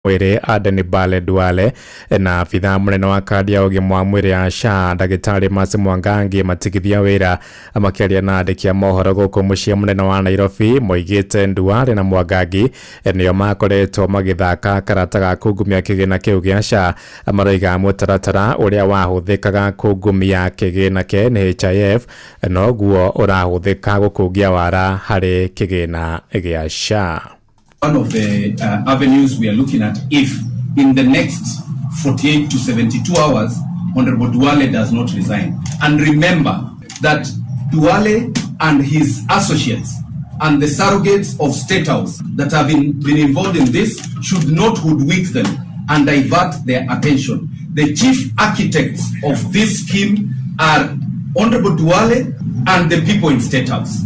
Mwĩrĩ Aden Bale Duale na abithaa mũnene wa kandi ya ũgima wa mwĩrĩ ya SHA ndagĩtarĩ Mercy Mwangangi matigithia wĩra. Makĩaria na andĩki a mohoro gũkũ mũciĩ mũnene wa Nairobi, moigĩte Duale na Mwangangi nĩo makoretwo magĩthaka karata ga kungumia kĩgĩna kĩu gĩa SHA. Maroiga mũtaratara ũrĩa wahũthĩkaga kungumia kĩgĩna kĩa NHIF noguo ũrahũthĩka gũkungia wara harĩ kĩgĩna gĩa SHA. One of the avenues we are looking at, if in the next 48 to 72 hours Honorable Duale does not resign. And remember that Duale and his associates and the surrogates of State House that have been involved in this should not hoodwink them and divert their attention. The chief architects of this scheme are Honorable Duale and the people in State House.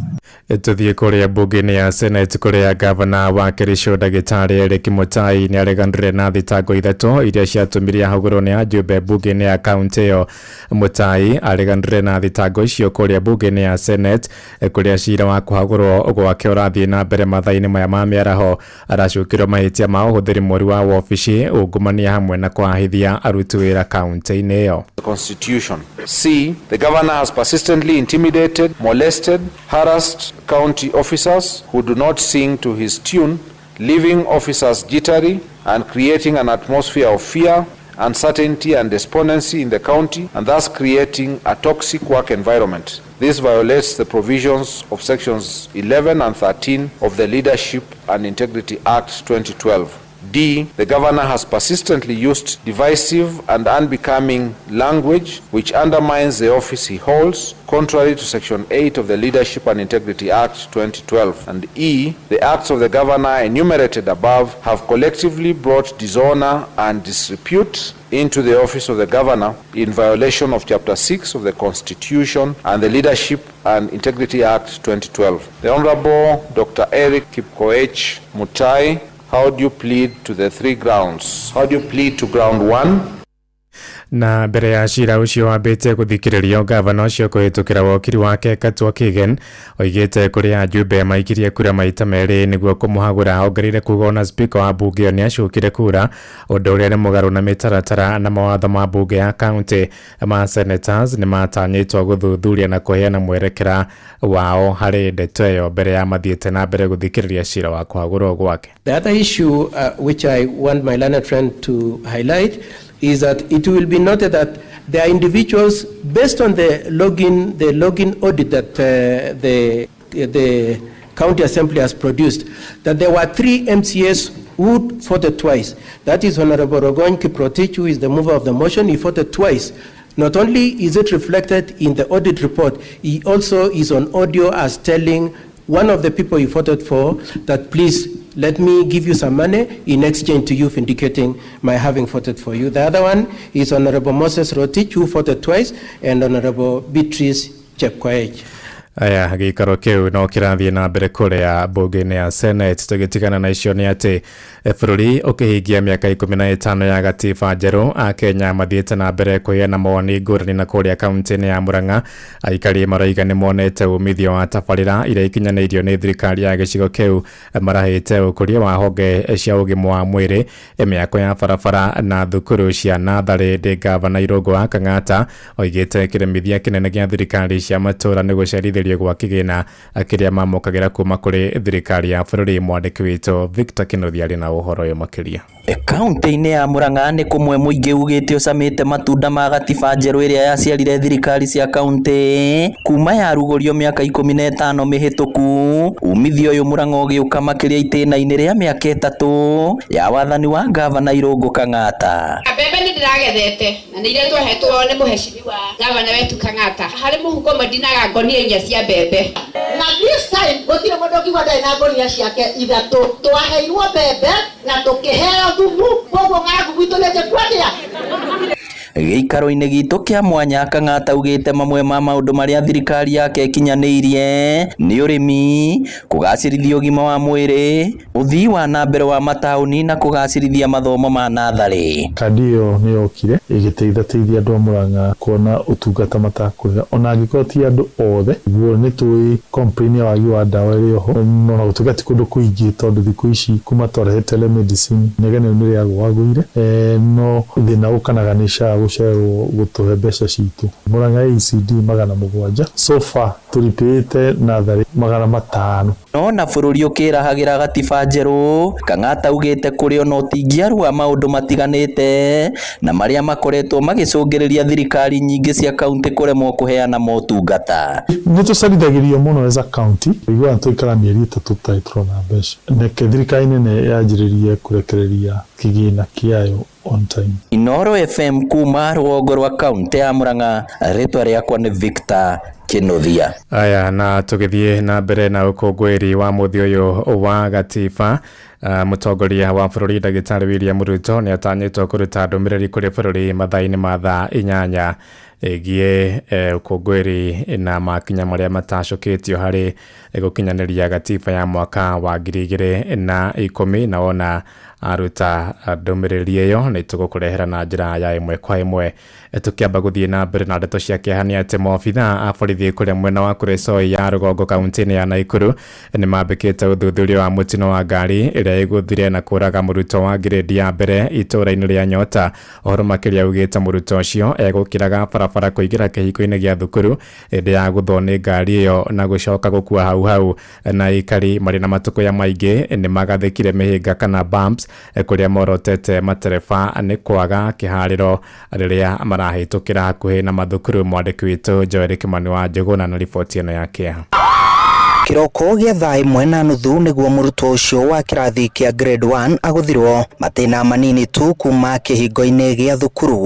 Tuthiĩ kũrĩa mbunge-inĩ ya Senate, kũrĩa gavana wa Kericho ndagĩtarĩ Eric Mutai nĩ areganire na thitango ithatũ iria ciatũmire ahũgũrwo nĩ ajumbe mbunge-inĩ ya kaunti ĩyo. Mutai areganire na thitango icio kũrĩa mbunge-inĩ ya Senate, kũrĩa cira wa kũhagũrwo gwake ũrathiĩ na mbere mathaa-inĩ maya ma mĩaraho. Aracukĩrwo mahĩtia ma ũhũthĩri mũru wa wobici, ungumania hamwe na kwahithia aruti wĩra kaunti-inĩ ĩyo. The Constitution. C. The governor has persistently intimidated, molested, harassed county officers who do not sing to his tune, leaving officers jittery and creating an atmosphere of fear, uncertainty and despondency in the county, and thus creating a toxic work environment. This violates the provisions of sections 11 and 13 of the Leadership and Integrity Act 2012. D. The governor has persistently used divisive and unbecoming language which undermines the office he holds, contrary to Section 8 of the Leadership and Integrity Act 2012. And E. The acts of the governor enumerated above have collectively brought dishonor and disrepute into the office of the governor in violation of Chapter 6 of the Constitution and the Leadership and Integrity Act 2012. The Honorable Dr. Eric Kipkoech Mutai, how do you plead to the three grounds? How do you plead to ground one? Na mbere ya cira ũcio wambĩtie gũthikĩrĩrio, gavana ũcio kũhĩtũkĩra wokiri wake Katwa Kigen oigĩte kũrĩ ajumbe maikirie kura maita merĩ nĩguo kũmũhagũra. Ongereire kuga ona spika wa mbunge ĩyo nĩ acukire kura, ũndũ ũrĩa nĩ mũgarũ na mĩtaratara na mawatho ma mbunge ya kaunti. Ma senators nĩ matanyĩtwo gũthuthuria na kũheana mwerekera wao harĩ ndeto ĩyo mbere ya mathiĩte na mbere gũthikĩrĩria cira wa kũhagũrwo gwake. The other issue which I want my learned friend to highlight is that it will be noted that there are individuals, based on the login audit that the county assembly has produced, that there were three MCAs who voted twice. That is Honorable Rogon Kiprotich, who is the mover of the motion. He voted twice. Not only is it reflected in the audit report, he also is on audio as telling one of the people he voted for that, "Please let me give you some money in exchange to you vindicating my having voted for you." The other one is Honorable Moses Rotich, who voted twice, and Honorable Beatrice Chepkoech. Aya, gĩikaro kĩu no kĩrathiĩ na mbere kũrĩa mbunge-inĩ ya Senate. Tũgĩtigana na icio nĩ atĩ bũrũri ũkĩhingia mĩaka 15 ya gatiba njerũ, Akenya mathiĩte na mbere kũheana mawoni ngũrani. Na kũrĩa kaunti-inĩ ya Murang'a, aikari maroiga nĩ monete umithio wa tabarĩra iria ikinyanĩirio nĩ thirikari ya gĩcigo kĩu. Marahĩte ũkũria wa honge cia ũgima wa mwĩrĩ, mĩako ya barabara na thukuru cia natharĩ. Ndĩ gavana Irũngũ wa Kang'ata oigĩte kĩremithia kĩnene gĩa thirikari cia matũũra nĩ gũcerithĩrio gwa kĩgĩna kĩrĩa mamũkagĩra kuma kũrĩ thirikari ya bũrũri. Mwandĩki witũ Victor Kĩnuthia arĩ na ũhoro ũyũ makĩria. Kaunti-inĩ ya Murang'a nĩ kũmwe mũingĩ ugĩte ũcamĩte matunda ma gatiba njerũ ĩrĩa yaciarire thirikari cia kaunti kuma yarugũrio mĩaka 15 mĩhĩtũku. Umithio ũyũ Murang'a ũgĩũka makĩria itĩna-inĩ rĩa mĩaka 3 ya wathani wa gavana Irũngũ Kang'ata. Mbembe nĩ ndĩragethete na nĩ iria twahetwo nĩ mũhecimiwa gavana wetu Kang'ata. Harĩ mũhuko ũmwe ndinaga ngonia inya cia mbembe. Na this time gũtirĩ mũndũ ũngiuga ndarĩ na ngonia ciake ithatũ. Twaheirwo mbembe na tũkĩheo thumu, koguo ng'aragu gwitũ nĩ njĩku atĩa. Gĩikaro-inĩ gitũ kĩa mwanya Kang'ata augĩte mamwe ma maũndũ marĩa thirikari yake ĩkinyanĩirie nĩ ũrĩmi, kũgacĩrithia ũgima wa mwĩrĩ, ũthii wa na mbere wa mataũni na kũgacĩrithia mathomo ma natharĩ. Kandi ĩyo nĩ yokire ĩgĩteithateithia andũ a Murang'a kuona ũtungata matakũrĩha ona angĩkorwo ti andũ othe. Guo nĩ tũĩ complain ya wagi wa ndawa ĩrĩ oho, ona gũtuĩka ti kũndũ kũingĩ tondũ thikũ ici kuma twarehe telemedicine inegene rĩu nĩ rĩagũagũire, no thĩna ũkanaga nĩ SHA gũcererwo gũtũhe mbeca citũ. Murang'a ECD 700 so far tũripĩte natharĩ 500. No na bũrũri ũkĩrahagĩra gatiba njerũ, Kang'ata augĩte kũrĩ ona ũtingiaru wa maũndũ matiganĩte na marĩa makoretwo magĩcũngĩrĩria thirikari nyingĩ cia kaunti kũremwo kũheana motungata. Nĩ tũcerithagĩrio mũno as a county, iguaga tũikara mĩeri 3 tũtarĩ tũrona mbeca. Reke thirikari nene yanjĩrĩrie kũrekereria kĩgĩna kĩayo on time. Inooro FM kuma rũgongo rwa kaunti ya Murang'a, rĩtwa rĩakwa nĩ Victor Kinuthia. Aya, na tũgĩthiĩ na mbere na ũkũngũĩri wa mũthĩ ũyũ wa gatiba, mũtongoria wa bũrũri ndagĩtarĩ William Ruto nĩ atanyĩtwo kũruta ndũmĩrĩri kũrĩ bũrũri mathaa-inĩ ma thaa 8 ĩgiĩ ũkũngũĩri na makinya marĩa matacũkĩtio harĩ gũkinyanĩria gatiba ya mwaka wa 2010 na wona aruta ndũmĩrĩri ĩyo nĩ tũgũkũrehera na njĩra ya ĩmwe kwa ĩmwe. Tũkĩamba gũthiĩ na mbere na ndeto cia kĩeha nĩ atĩ maobitha a borithi kũrĩa mwena wa Kuresoi ya rũgongo kaunti-inĩ ya Nakuru nĩ mambĩkĩte ũthuthuria wa mũtino wa ngari ĩrĩa ĩgũthire na kũraga mũrutwo wa grade ya mbere itũũra-inĩ rĩa Nyota. Ũhoro makĩria augĩte mũrutwo ũcio egũkĩraga barabara kũingĩra kĩhingo-inĩ gĩa thukuru hĩndĩ ya gũthwo nĩ ngari ĩyo na gũcoka gũkua hau hau, na aikari marĩ na matukũ maingĩ nĩ magathĩkire mĩhĩnga kana bumps kũrĩa morotete matereba nĩ kwaga kĩharĩro rĩrĩa marahĩtũkĩra hakuhĩ na mathukuru. Mwandĩki witũ Joel Kimani wa Njũgũna na riboti ĩno ya kĩeha. Kĩroko gĩa thaa 1:30 nĩguo mũrutwo ũcio wa kĩrathi kĩa grade 1 agũthirwo matĩna manini tu kuma kĩhingo-inĩ gĩa thukuru.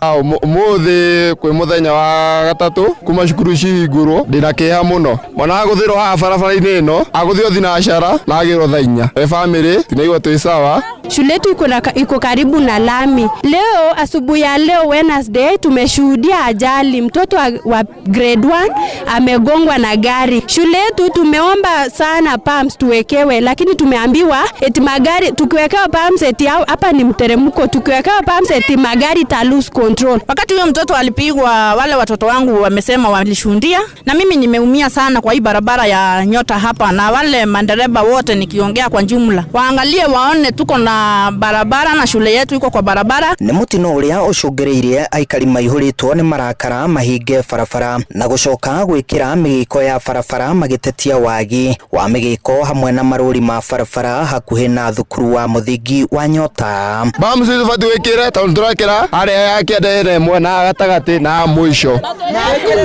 Ũmũthĩ kwĩ mũthenya wa gatatũ kuma cukuru cihingũrwo, ndĩna kĩeha mũno. Mwana agũthirwo haha barabara-inĩ ĩno, agũthirwo thinacara na agĩrwo thaa 4. We family tunaigua twĩ sawa. Shule yetu iko karibu na lami. Leo asubuhi ya leo Wednesday tumeshuhudia ajali, mtoto wa grade 1 amegongwa na gari. Shule yetu tumeomba sana pumps tuwekewe, lakini tumeambiwa eti magari tukiwekewa pumps eti hapa ni mteremko, tukiwekewa pumps eti magari ta lose control. Wakati huyo mtoto alipigwa, wale watoto wangu wamesema walishuhudia, na mimi nimeumia sana kwa hii barabara ya Nyota hapa, na wale mandereba wote nikiongea kwa jumla waangalie waone tuko na barabara na shule yetu iko kwa barabara. Nĩ mũtino ũrĩa ũcũngĩrĩirie aikari maihũrĩtwo nĩ marakara mahinge barabara na gũcoka gwĩkĩra mĩgĩko ya barabara magĩtetia wagi wa mĩgĩko hamwe na marũri ma barabara hakuhĩ na thukuru wa mũthingi wa Nyota. Bamsi tũbatiĩ gwĩkĩra tondũ tũrekĩra harĩa ya kĩanda ĩna ĩmwe na gatagatĩ na mũico,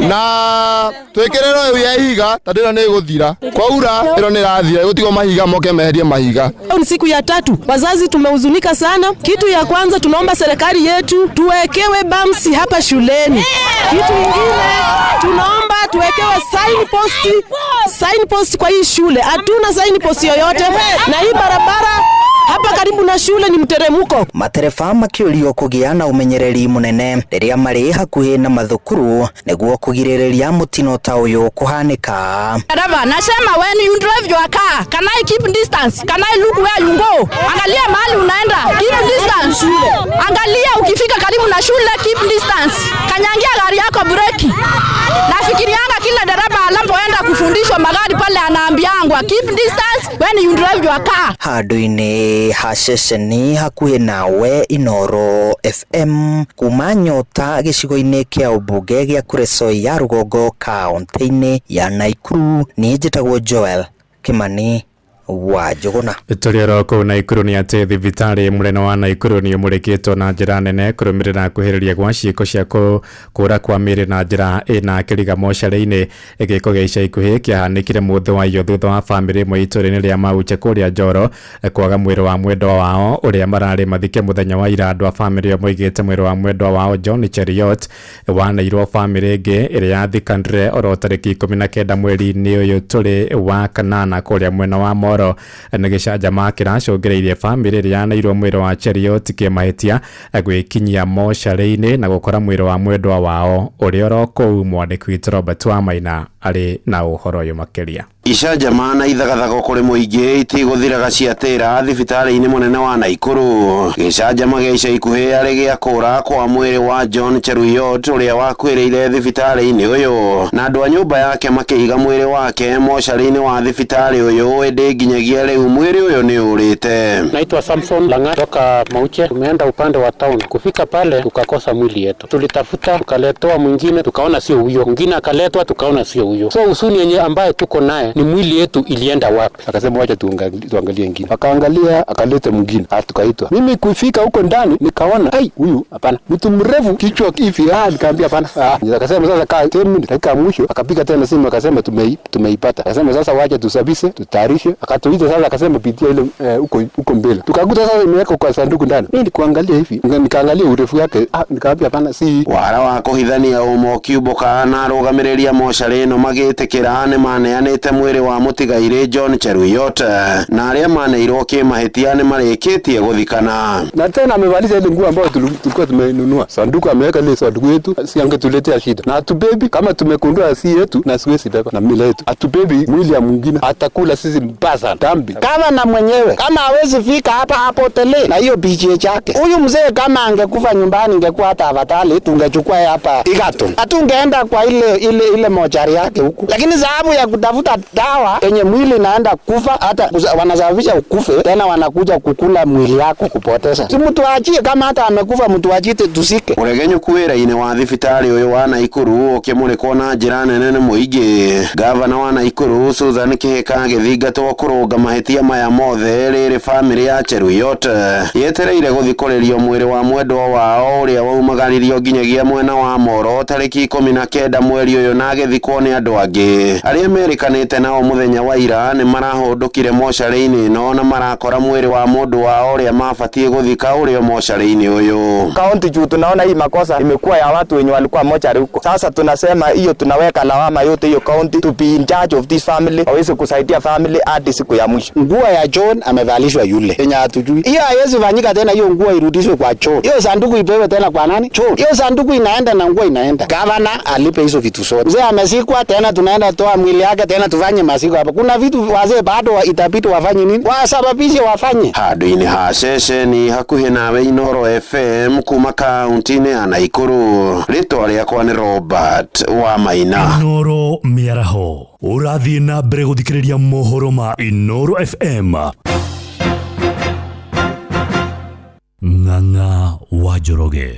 na twĩkĩre ĩyo ya ihiga tondũ ĩno nĩ ĩgũthira kwaura, ĩno nĩ ĩrathira, ĩgũtigwo mahiga moke meherie mahiga. Ni siku ya tatu, wazazi tumehuzunika sana. Kitu ya kwanza tunaomba serikali yetu tuwekewe bamsi hapa shuleni. Kitu ingine tunaomba tuwekewe signpost kwa hii shule. Hatuna signpost yoyote, na hii barabara hapa karibu na shule ni mteremko. Matereba makĩũrio kũgĩa na ũmenyereri mũnene rĩrĩa marĩ hakuhĩ na mathukuru nĩguo kũgirĩrĩria mũtino ta ũyũ kũhanĩka. Dereva, nasema when you drive your car, can I keep distance? Can I look where you go? Angalia mahali unaenda, keep distance. Angalia ukifika karibu na shule, keep distance. Kanyangia gari yako breki. Nafikirianga kila dereva anapoenda kufundishwa magari pale anaambiangwa keep distance when you drive your car. Handũ-inĩ ha ceceni hakuhĩ nawe Inooro FM kuma Nyota gĩcigo-inĩ kĩa ũmbunge gĩa Kuresoi ya rũgongo kaunti-inĩ ya Nakuru, niĩ njĩtagwo Joel Kimani wa Njũgũna. Tũrĩ oro kũu Nakuru nĩ atĩ thibitarĩ mũnene wa Nakuru nĩ ũmũrĩkĩtwo na njĩra nene kũrũmĩrĩra kwĩhĩrĩria gwa ciĩko cia kũra kwa mĩĩrĩ na njĩra ĩna kĩriga mocarĩ-inĩ. Gĩko gĩa ica ikuhĩ kĩahanĩkire mũthĩ wa iyo thutha wa bamĩrĩ ĩmwe itũũra-inĩ rĩa Mauche kũrĩa Njoro kwaga mwĩrĩ wa mwendwa wao ũrĩa mararĩ mathike mũthenya wa ira. Andũ a bamĩrĩ ĩyo moigĩte mwĩrĩ wa mwendwa wao John Cheriot waneirwo bamĩrĩ ĩngĩ ĩrĩa yathikanire oro tarĩki 19 mweri-inĩ ũyũ tũrĩ wa kanana kũrĩa mwena wa Moro nĩ gĩcanjama kĩracũngĩrĩirie bamĩrĩ ĩrĩa yaneirwo mwĩrĩ wa Cheruiyot kĩmahĩtia gwĩkinyia mocarĩ-inĩ na gũkora mwĩrĩ wa mwendwa wao ũrĩa oro kũu. Mwandĩki witũ Robert Wamaina arĩ na ũhoro ũyũ makĩria. Icanjama na ithagathago kũrĩ mũingĩ itigũthiraga ciatĩra thibitarĩ-inĩ mũnene wa Naikuru. Gĩcanjama gĩa ica ikuhĩ arĩ gĩa kũra kwa mwĩrĩ wa John Cheruiyot ũrĩa wakuĩrĩire thibitarĩ-inĩ ũyũ, na andũ a nyũmba yake makĩiga mwĩrĩ wake mocarĩ-inĩ wa thibitarĩ ũyũ, ĩndĩ nginyagia rĩu mwĩrĩ ũyũ nĩ ũrĩte. Naitwa Samson Langa toka Mauche. Tumeenda upande wa town, kufika pale tukakosa mwili yetu, tulitafuta tukaletewa mwingine, tukaona sio huyo, mwingine akaletwa tukaona sio huyo. So huzuni yenye ambaye tuko naye ni mwili yetu ilienda wapi? Akasema wacha tuangalie ingine, akaangalia akaleta mwingine, alafu tukaitwa. Mimi kufika huko ndani nikaona ai, huyu hapana, mtu mrefu kichwa hivi, nikaambia hapana. Akasema sasa kaa 10 minutes, dakika ya mwisho akapiga tena simu akasema tumeipata. Akasema sasa wacha tusabise tutayarishe, akatuita sasa akasema pitia ile huko mbele, tukakuta sasa imewekwa kwa sanduku ndani. Mimi nikuangalia hivi, nikaangalia urefu yake, nikaambia hapana, si wara wa kuhithania umo kiumbuka na arũgamĩrĩri a mocarĩ ĩno magĩtĩkĩra nĩ maneanĩte mwĩrĩ wa mũtigairĩ John Cheruiyot na arĩa maneirwo kĩmahĩtia nĩ marĩkĩtie gũthikana. Na tena amevalisha ile nguo ambayo tulikuwa tumenunua, sanduku ameweka ile sanduku yetu, si angetuletea shida. Na hatubebi kama tumekundua si yetu na siwezi beba na mila yetu, hatubebi mwili ya mwingine, atakula sisi mbaya dhambi. Kama na mwenyewe kama hawezi fika hapa apotelee na hiyo BJ chake. Huyu mzee kama angekufa nyumbani ingekuwa hata afadhali, tungechukua hapa Igato, hatungeenda kwa ile mochari yake huku. Lakini sababu ya kutafuta dawa yenye mwili naenda kufa, hata wanasababisha ukufe tena wanakuja kukula mwili yako kupoteza. Si mtu aachie, kama hata amekufa mtu aachie tusike. Uregenyuku wĩra-inĩ wa thibitarĩ ũyũ wa Naikuru ũkĩmũrĩkwo na njĩra nene nĩ mũingĩ. Gavana wa Naikuru Susan Kihika agĩthingatwo kũrũnga mahĩtia maya mothe rĩrĩ bamĩrĩ ya Cheruiyot yetereire gũthikũrĩrio mwĩrĩ wa mwendwa wao ũrĩa waumagaririo nginyagia mwena wa Moro tarĩki 19 mweri ũyũ na agĩthikwo nĩ andũ angĩ arĩa merĩkanĩte nao mũthenya wa ira nĩ marahũndũkire mocarĩ-inĩ ĩno na marakora mwĩrĩ wa mũndũ wao ũrĩa mabatiĩ gũthika ũrĩa mocarĩ-inĩ ũyũ. Kaunti juu tunaona hii makosa imekuwa ya watu wenye walikuwa mochari huko. Sasa tunasema hiyo tunaweka lawama yote hiyo county to be in charge of this family, waweze kusaidia family hadi siku ya mwisho. Nguo ya John amevalishwa yule yenye hatujui. Hiyo haiwezi fanyika tena, hiyo nguo irudishwe kwa John. Hiyo sanduku ipewe tena kwa nani? John. Hiyo sanduku inaenda na nguo inaenda. Governor alipe hizo vitu zote. Mzee amezikwa tena tunaenda toa mwili yake tena tufanye maziko hapa. Kuna vitu wazee bado itabidi wafanye nini? Wasababishe wafanye. Handũ-inĩ ha ceceni hakuhĩ nawe Inooro FM kuma kaunti-inĩ ya Naikuru. Rĩtwa rĩakwa nĩ Robert wa Maina. Inooro mĩaraho ũrathiĩ na mbere gũthikĩrĩria mohoro ma Inooro FM. Ng'ang'a wa Njoroge.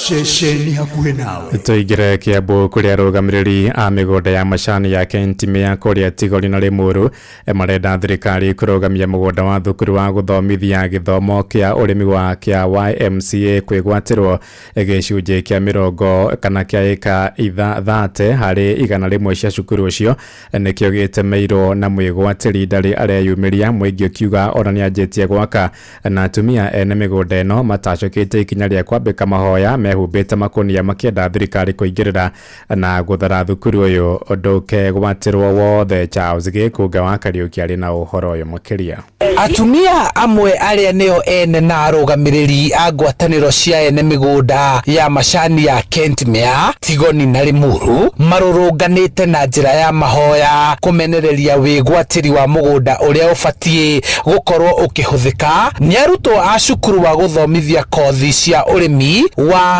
Ceceni hakuhĩ nawe. Tũingĩre Kiambu kũrĩa arũgamĩrĩri a mĩgũnda ya macani ya Kentimia kũrĩa Tigoni na Limuru marenda thirikari kũrũgamia mũgũnda wa thukuru wa gũthomithia gĩthomo kĩa ũrĩmi wa kĩa YMCA kwĩgwatĩrwo gĩcunjĩ kĩa mĩrongo kana kĩa ĩka 30 harĩ 100 cia cukuru ũcio nĩkĩo gĩtemeirwo na mwĩgwatĩri ndarĩ areyumĩria. Mũingĩ ũkiuga ona nĩanjĩtie gwaka na atumia ene mĩgũnda ĩno matacũkĩte ikinya rĩa kwambĩka mahoya mehumbĩte makunia makĩenda thirikari kũingĩrĩra na gũthara thukuru ũyũ ndũkegwatĩrwo wothe. Charles Gĩkũnga wa Kariũki arĩ na ũhoro ũyũ makĩria. Atumia amwe arĩa nĩo ene na arũgamĩrĩri a ngwatanĩro cia ene mĩgũnda ya macani ya Kentimia, Tigoni na Limuru marũrũnganĩte na njĩra ya mahoya kũmenereria wĩgwatĩri wa mũgũnda ũrĩa ũbatiĩ gũkorwo ũkĩhũthĩka nĩ arutwo a cukuru wa gũthomithia kothi cia ũrĩmi wa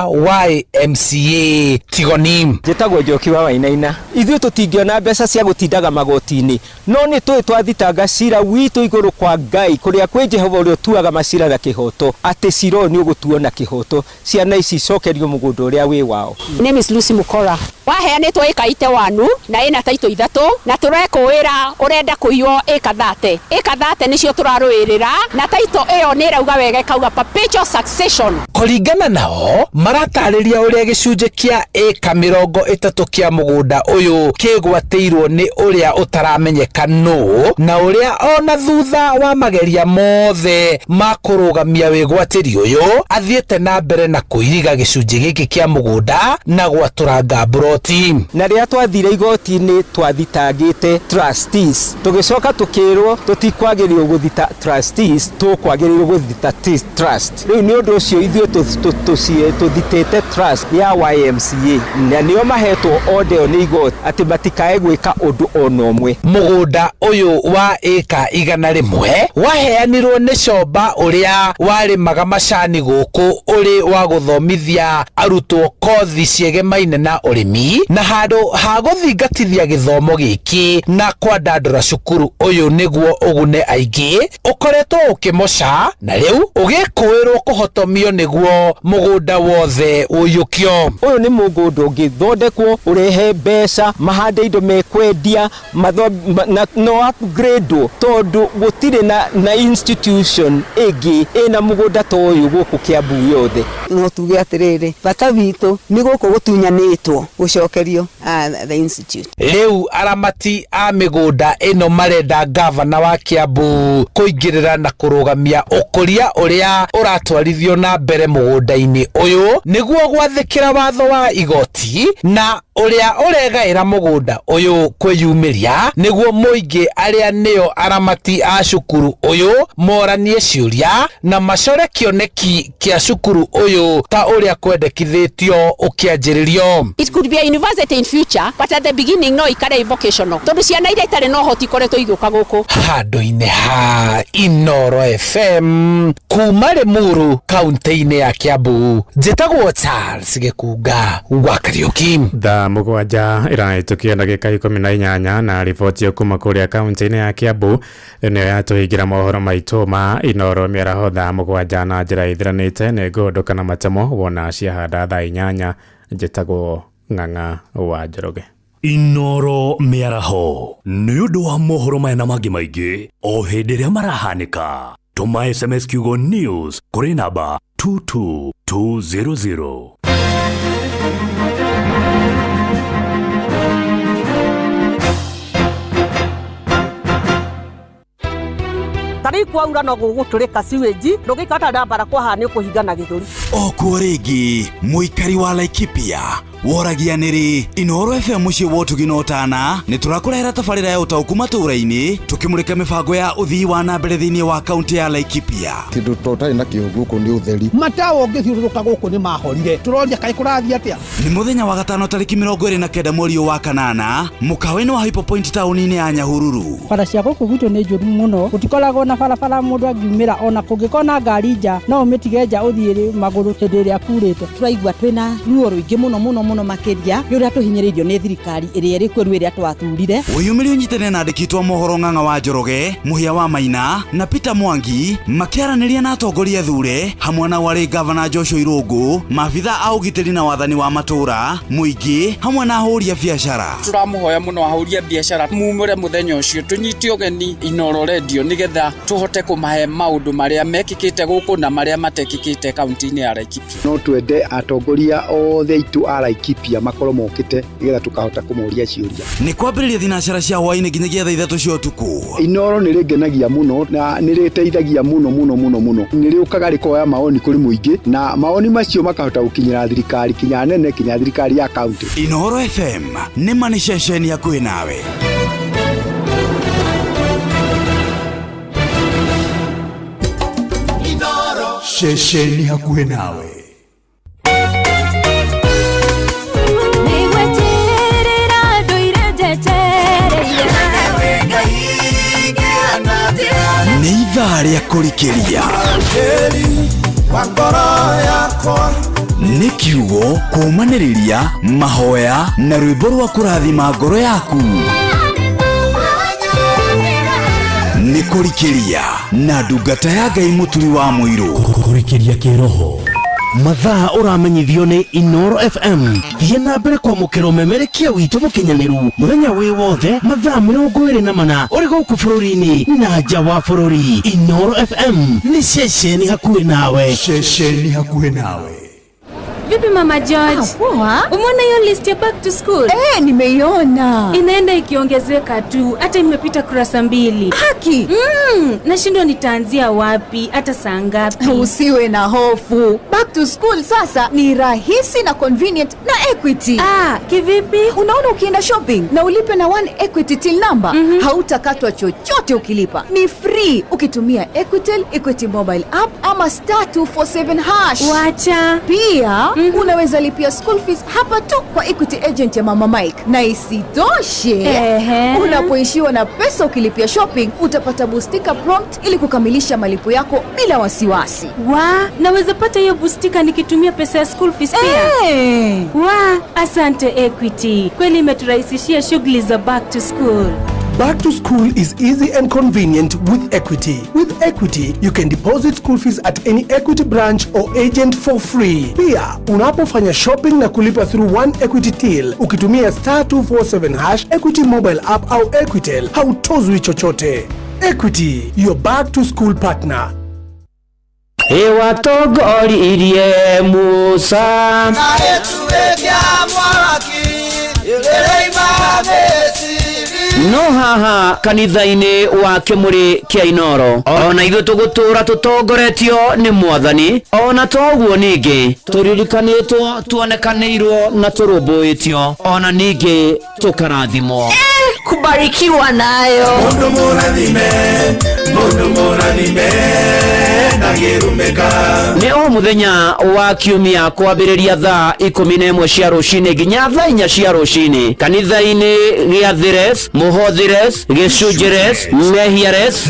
YMCA Tigoni. Njĩtagwo Njoki wa Wainaina. Ithuĩ tũtingĩona mbeca cia gũtindaga magoti-inĩ, no nĩ tũĩ twathitanga cira witũ igũrũ kwa Ngai kũrĩa kwĩ Jehova ũrĩa ũtuaga macira na kĩhoto, atĩ cira ũyũ nĩ ũgũtuo na kĩhoto, ciana ici icokerio mũgũnda ũrĩa wĩ wao. Name is Lucy Mukora. Waheanĩtwo ĩka ite wanu na ĩna taitũ 3 na tũrekũĩra ũrenda kũiywo ĩka 30. Ĩka 30 nĩcio tũrarũĩrĩra na taitũ ĩyo nĩ ĩrauga wega ĩkauga perpetual succession. Kũringana nao maratarĩria ũrĩa gĩcunjĩ kĩa ĩka 30 kĩa mũgũnda ũyũ kĩgwatĩirwo nĩ ũrĩa ũtaramenyeka nũ na ũrĩa ona thutha wa mageria mothe ma kũrũgamia wĩgwatĩri ũyũ athiĩte na mbere na kũiriga gĩcunjĩ gĩkĩ kĩa mũgũnda na gwatũranga igoti. Na rĩrĩa twathire igoti-inĩ twathitangĩte trustees, tũgĩcoka tũkĩrwo tũtikwagĩrĩirwo gũthita trustees, tũkwagĩrĩirwo gũthita trust. Rĩu nĩ ũndũ ũcio ithuĩ tũthitĩte trust ya YMCA, na nĩo mahetwo order ĩyo nĩ igoti atĩ matikae gwĩka ũndũ ona ũmwe. Mũgũnda ũyũ wa ĩka 100 waheanirwo nĩ Comba ũrĩa warĩmaga macani gũkũ ũrĩ wa gũthomithia arutwo kothi ciegemaine na ũrĩmi, na handũ ha gũthingatithia gĩthomo gĩkĩ na kwandandũra cukuru ũyũ nĩguo ũgune aingĩ, ũkoretwo ũkĩmoca na rĩu ũgĩkũĩrwo kũhotomio nĩguo mũgũnda wothe ũiyũkio. Ũyũ nĩ mũgũnda ũngĩthondekwo ũrehe mbeca, mahande indo mekwendia, no upgrade tondũ gũtirĩ na institution ĩngĩ ĩna mũgũnda ta ũyũ gũkũ Kiambu yothe. No tuge atĩrĩrĩ, bata witũ nĩ gũkũ gũtunyanĩtwo gũcokerio the institute. Rĩu aramati a mĩgũnda ĩno marenda gavana wa Kiambu kũingĩrĩra na kũrũgamia ũkũria ũrĩa ũratwarithio na mbere mũgũnda-inĩ ũyũ nĩguo gwathĩkĩra watho wa igoti na ũrĩa ũregaĩra mũgũnda ũyũ kwĩyumĩria nĩguo mũingĩ arĩa nĩo aramati a cukuru ũyũ moranie ciũria na macore kĩoneki kĩa cukuru ũyũ ta ũrĩa kwendekithĩtio ũkĩanjĩrĩrio. It could be a university in future, but at the beginning no ikare vocational tondũ ciana iria itarĩ na ũhoti ikoretwo igĩũka gũkũ. Handũ-inĩ ha Inooro FM kuma Limuru kaunti-inĩ ya Kiambu, njĩtagwo Charles Gĩkunga wa Kariũki. Thaa 7 ĩrahĩtũkia ndagĩka 18 na riboti kuma kũrĩa kaunti-inĩ ya Kiambu nĩyo yatũhingĩra mohoro maitũ ma Inooro mĩaraho thaa 7 na njĩra ithiranĩte. Nĩ ngũndũka na matemo wona ciahanda thaa 8. Njĩtagwo Ng'ang'a wa Njoroge. Inooro mĩaraho nĩ ũndũ wa mohoro maya na mangĩ maingĩ o hĩndĩ ĩrĩa marahanĩka. Tũma SMS kiugo news kũrĩ namba 22200. Tarĩu kwaura no gũgũtũrĩka sewage, ndũngĩikara ũtarĩ na barakoa haha nĩ ũkũhingana gĩthũri. O kuo rĩngĩ mũikari wa Laikipia woragia nĩrĩ Inooro FM mũciĩ wa ũtugi na ũtana nĩ tũrakũrehera tabarĩra ya ũtaũku matũũra-inĩ tũkĩmũrĩka mĩbango ya ũthii wa na mbere thĩinĩ wa kaunti ya Laikipia. Kĩndũ tũtarĩ nakĩo gũkũ nĩ ũtheri. Matawa ũngĩthiũrũrũka gũkũ nĩ mahorire, tũroria kaĩ kũrathiĩ atĩa. Nĩ mũthenya wa gatano tarĩki 29 mweri wa kanana mũkawa-inĩ wa Hyper Point taũni-inĩ ya Nyahururu. Bara cia gũkũ gwitũ nĩ njũru mũno, gũtikoragwo na barabara mũndũ angiumĩra, ona kũngĩkorwo na ngari nja no ũmĩtige nja ũthiĩ magũrũ hĩndĩ ĩrĩa kurĩte. Tũraigua twĩna ruo rũingĩ mũno mũno mũno makĩria nĩ ũrĩa tũhinyĩrĩirio nĩ thirikari ĩrĩa ĩrĩ kuo rĩu ĩrĩa twathurire. Wĩyumĩrie ũnyitane na andĩki a mohoro Ng'ang'a wa Njoroge, Mũhĩa wa Maina na Peter Mwangi makĩaranĩria na atongoria thure hamwe na warĩ gavana Joshua Irũngũ, maabitha a ũgitĩri na wathani wa matũũra, mũingĩ hamwe na ahũri a biacara. Tũramũhoya mũno ahũri a biacara mumĩre mũthenya ũcio tũnyite ũgeni Inooro Radio nĩgetha tũhote kũmahe maũndũ marĩa mekĩkĩte gũkũ na marĩa matekĩkĩte kaunti-inĩ ya Laikipia. No twende atongoria othe aitũ a Laikipia makorwo mokĩte nĩgetha tũkahota kũmoria ciũria. Nĩ kwambĩrĩria thinacara cia hwaĩ-inĩ nginyagia thaa 3 cia ũtukũ. Inooro nĩ rĩngenagia mũno na nĩ rĩteithagia mũno mũno mũno mũno. Nĩ rĩũkaga rĩkoya maoni kũrĩ mũingĩ na maoni macio makahota gũkinyĩra thirikari kinya nene kinya thirikari ya kaunti. Inooro FM nĩ ma nĩ ceceni hakuhĩ nawe. Ceceni hakuhĩ nawe. Nĩ ithaa rĩa kũrikĩria nĩ kiugo kũũmanĩrĩria mahoya na rwĩmbo rwa kũrathima ngoro yaku. Nĩ kũrikĩria na ndungata ya Ngai Mũturi wa Mũirũ. Kũrikĩria kĩroho mathaa ũramenyithio nĩ Inooro FM. Thiĩ na mbere kwamũkĩra ũmemerekia witũ mũkinyanĩru mũthenya wĩ wothe mathaa 24 ũrĩ gũkũ bũrũri-inĩ na nja wa bũrũri. Inooro FM nĩ ceceni hakuhĩ nawe. Ceceni hakuhĩ nawe. Vipi Mama George? Poa. Umeona hiyo list ya back to school? Nimeiona. Inaenda ikiongezeka tu, hata imepita kurasa 2. Haki. Nashindwa nitaanzia wapi, hata saa ngapi? Usiwe na hofu. Back Back to school sasa ni rahisi na convenient na Equity. Ah, kivipi? Unaona, ukienda shopping na ulipe na One Equity till number, hautakatwa chochote ukilipa. Ni free ukitumia Equitel, Equity mobile app ama star 247 hash. Wacha. Pia unaweza lipia school fees hapa tu kwa Equity agent ya Mama Mike, na isitoshe unapoishiwa na pesa ukilipia shopping utapata bustika prompt ili kukamilisha malipo yako bila wasiwasi. Wa, naweza pata hiyo bustika nikitumia pesa ya school fees pia. Eh. Wa, asante Equity, kweli imeturahisishia shughuli za back to school. Back to school is easy and convenient with Equity. With Equity, you can deposit school fees at any Equity branch or agent for free. Pia, unapofanya shopping na kulipa through One Equity Till, ukitumia star 247 hash, Equity mobile app au Equitel, hautozwi chochote. Equity, your back to school partner. Ĩwatongoririe Musa. No haha kanitha-inĩ wa kĩmũrĩ kĩa Inoro, ona ithuĩ tũgũtũra tũtongoretio nĩ Mwathani. Ona toguo ningĩ tũririkanĩtwo, tuonekanĩirwo na tũrũmbũĩtio, ona ningĩ tũkarathimwo. Kubarikiwa nayo. Mundu mũrathime, mundu mũrathime, ndangĩrumĩka. Nĩ o mũthenya wa kiumia kwambĩrĩria thaa 11 cia rũcinĩ nginya thaa 4 cia rũcinĩ, kanitha-inĩ gĩa Thires, Mũhothires, Gĩcunjĩres, Mehiares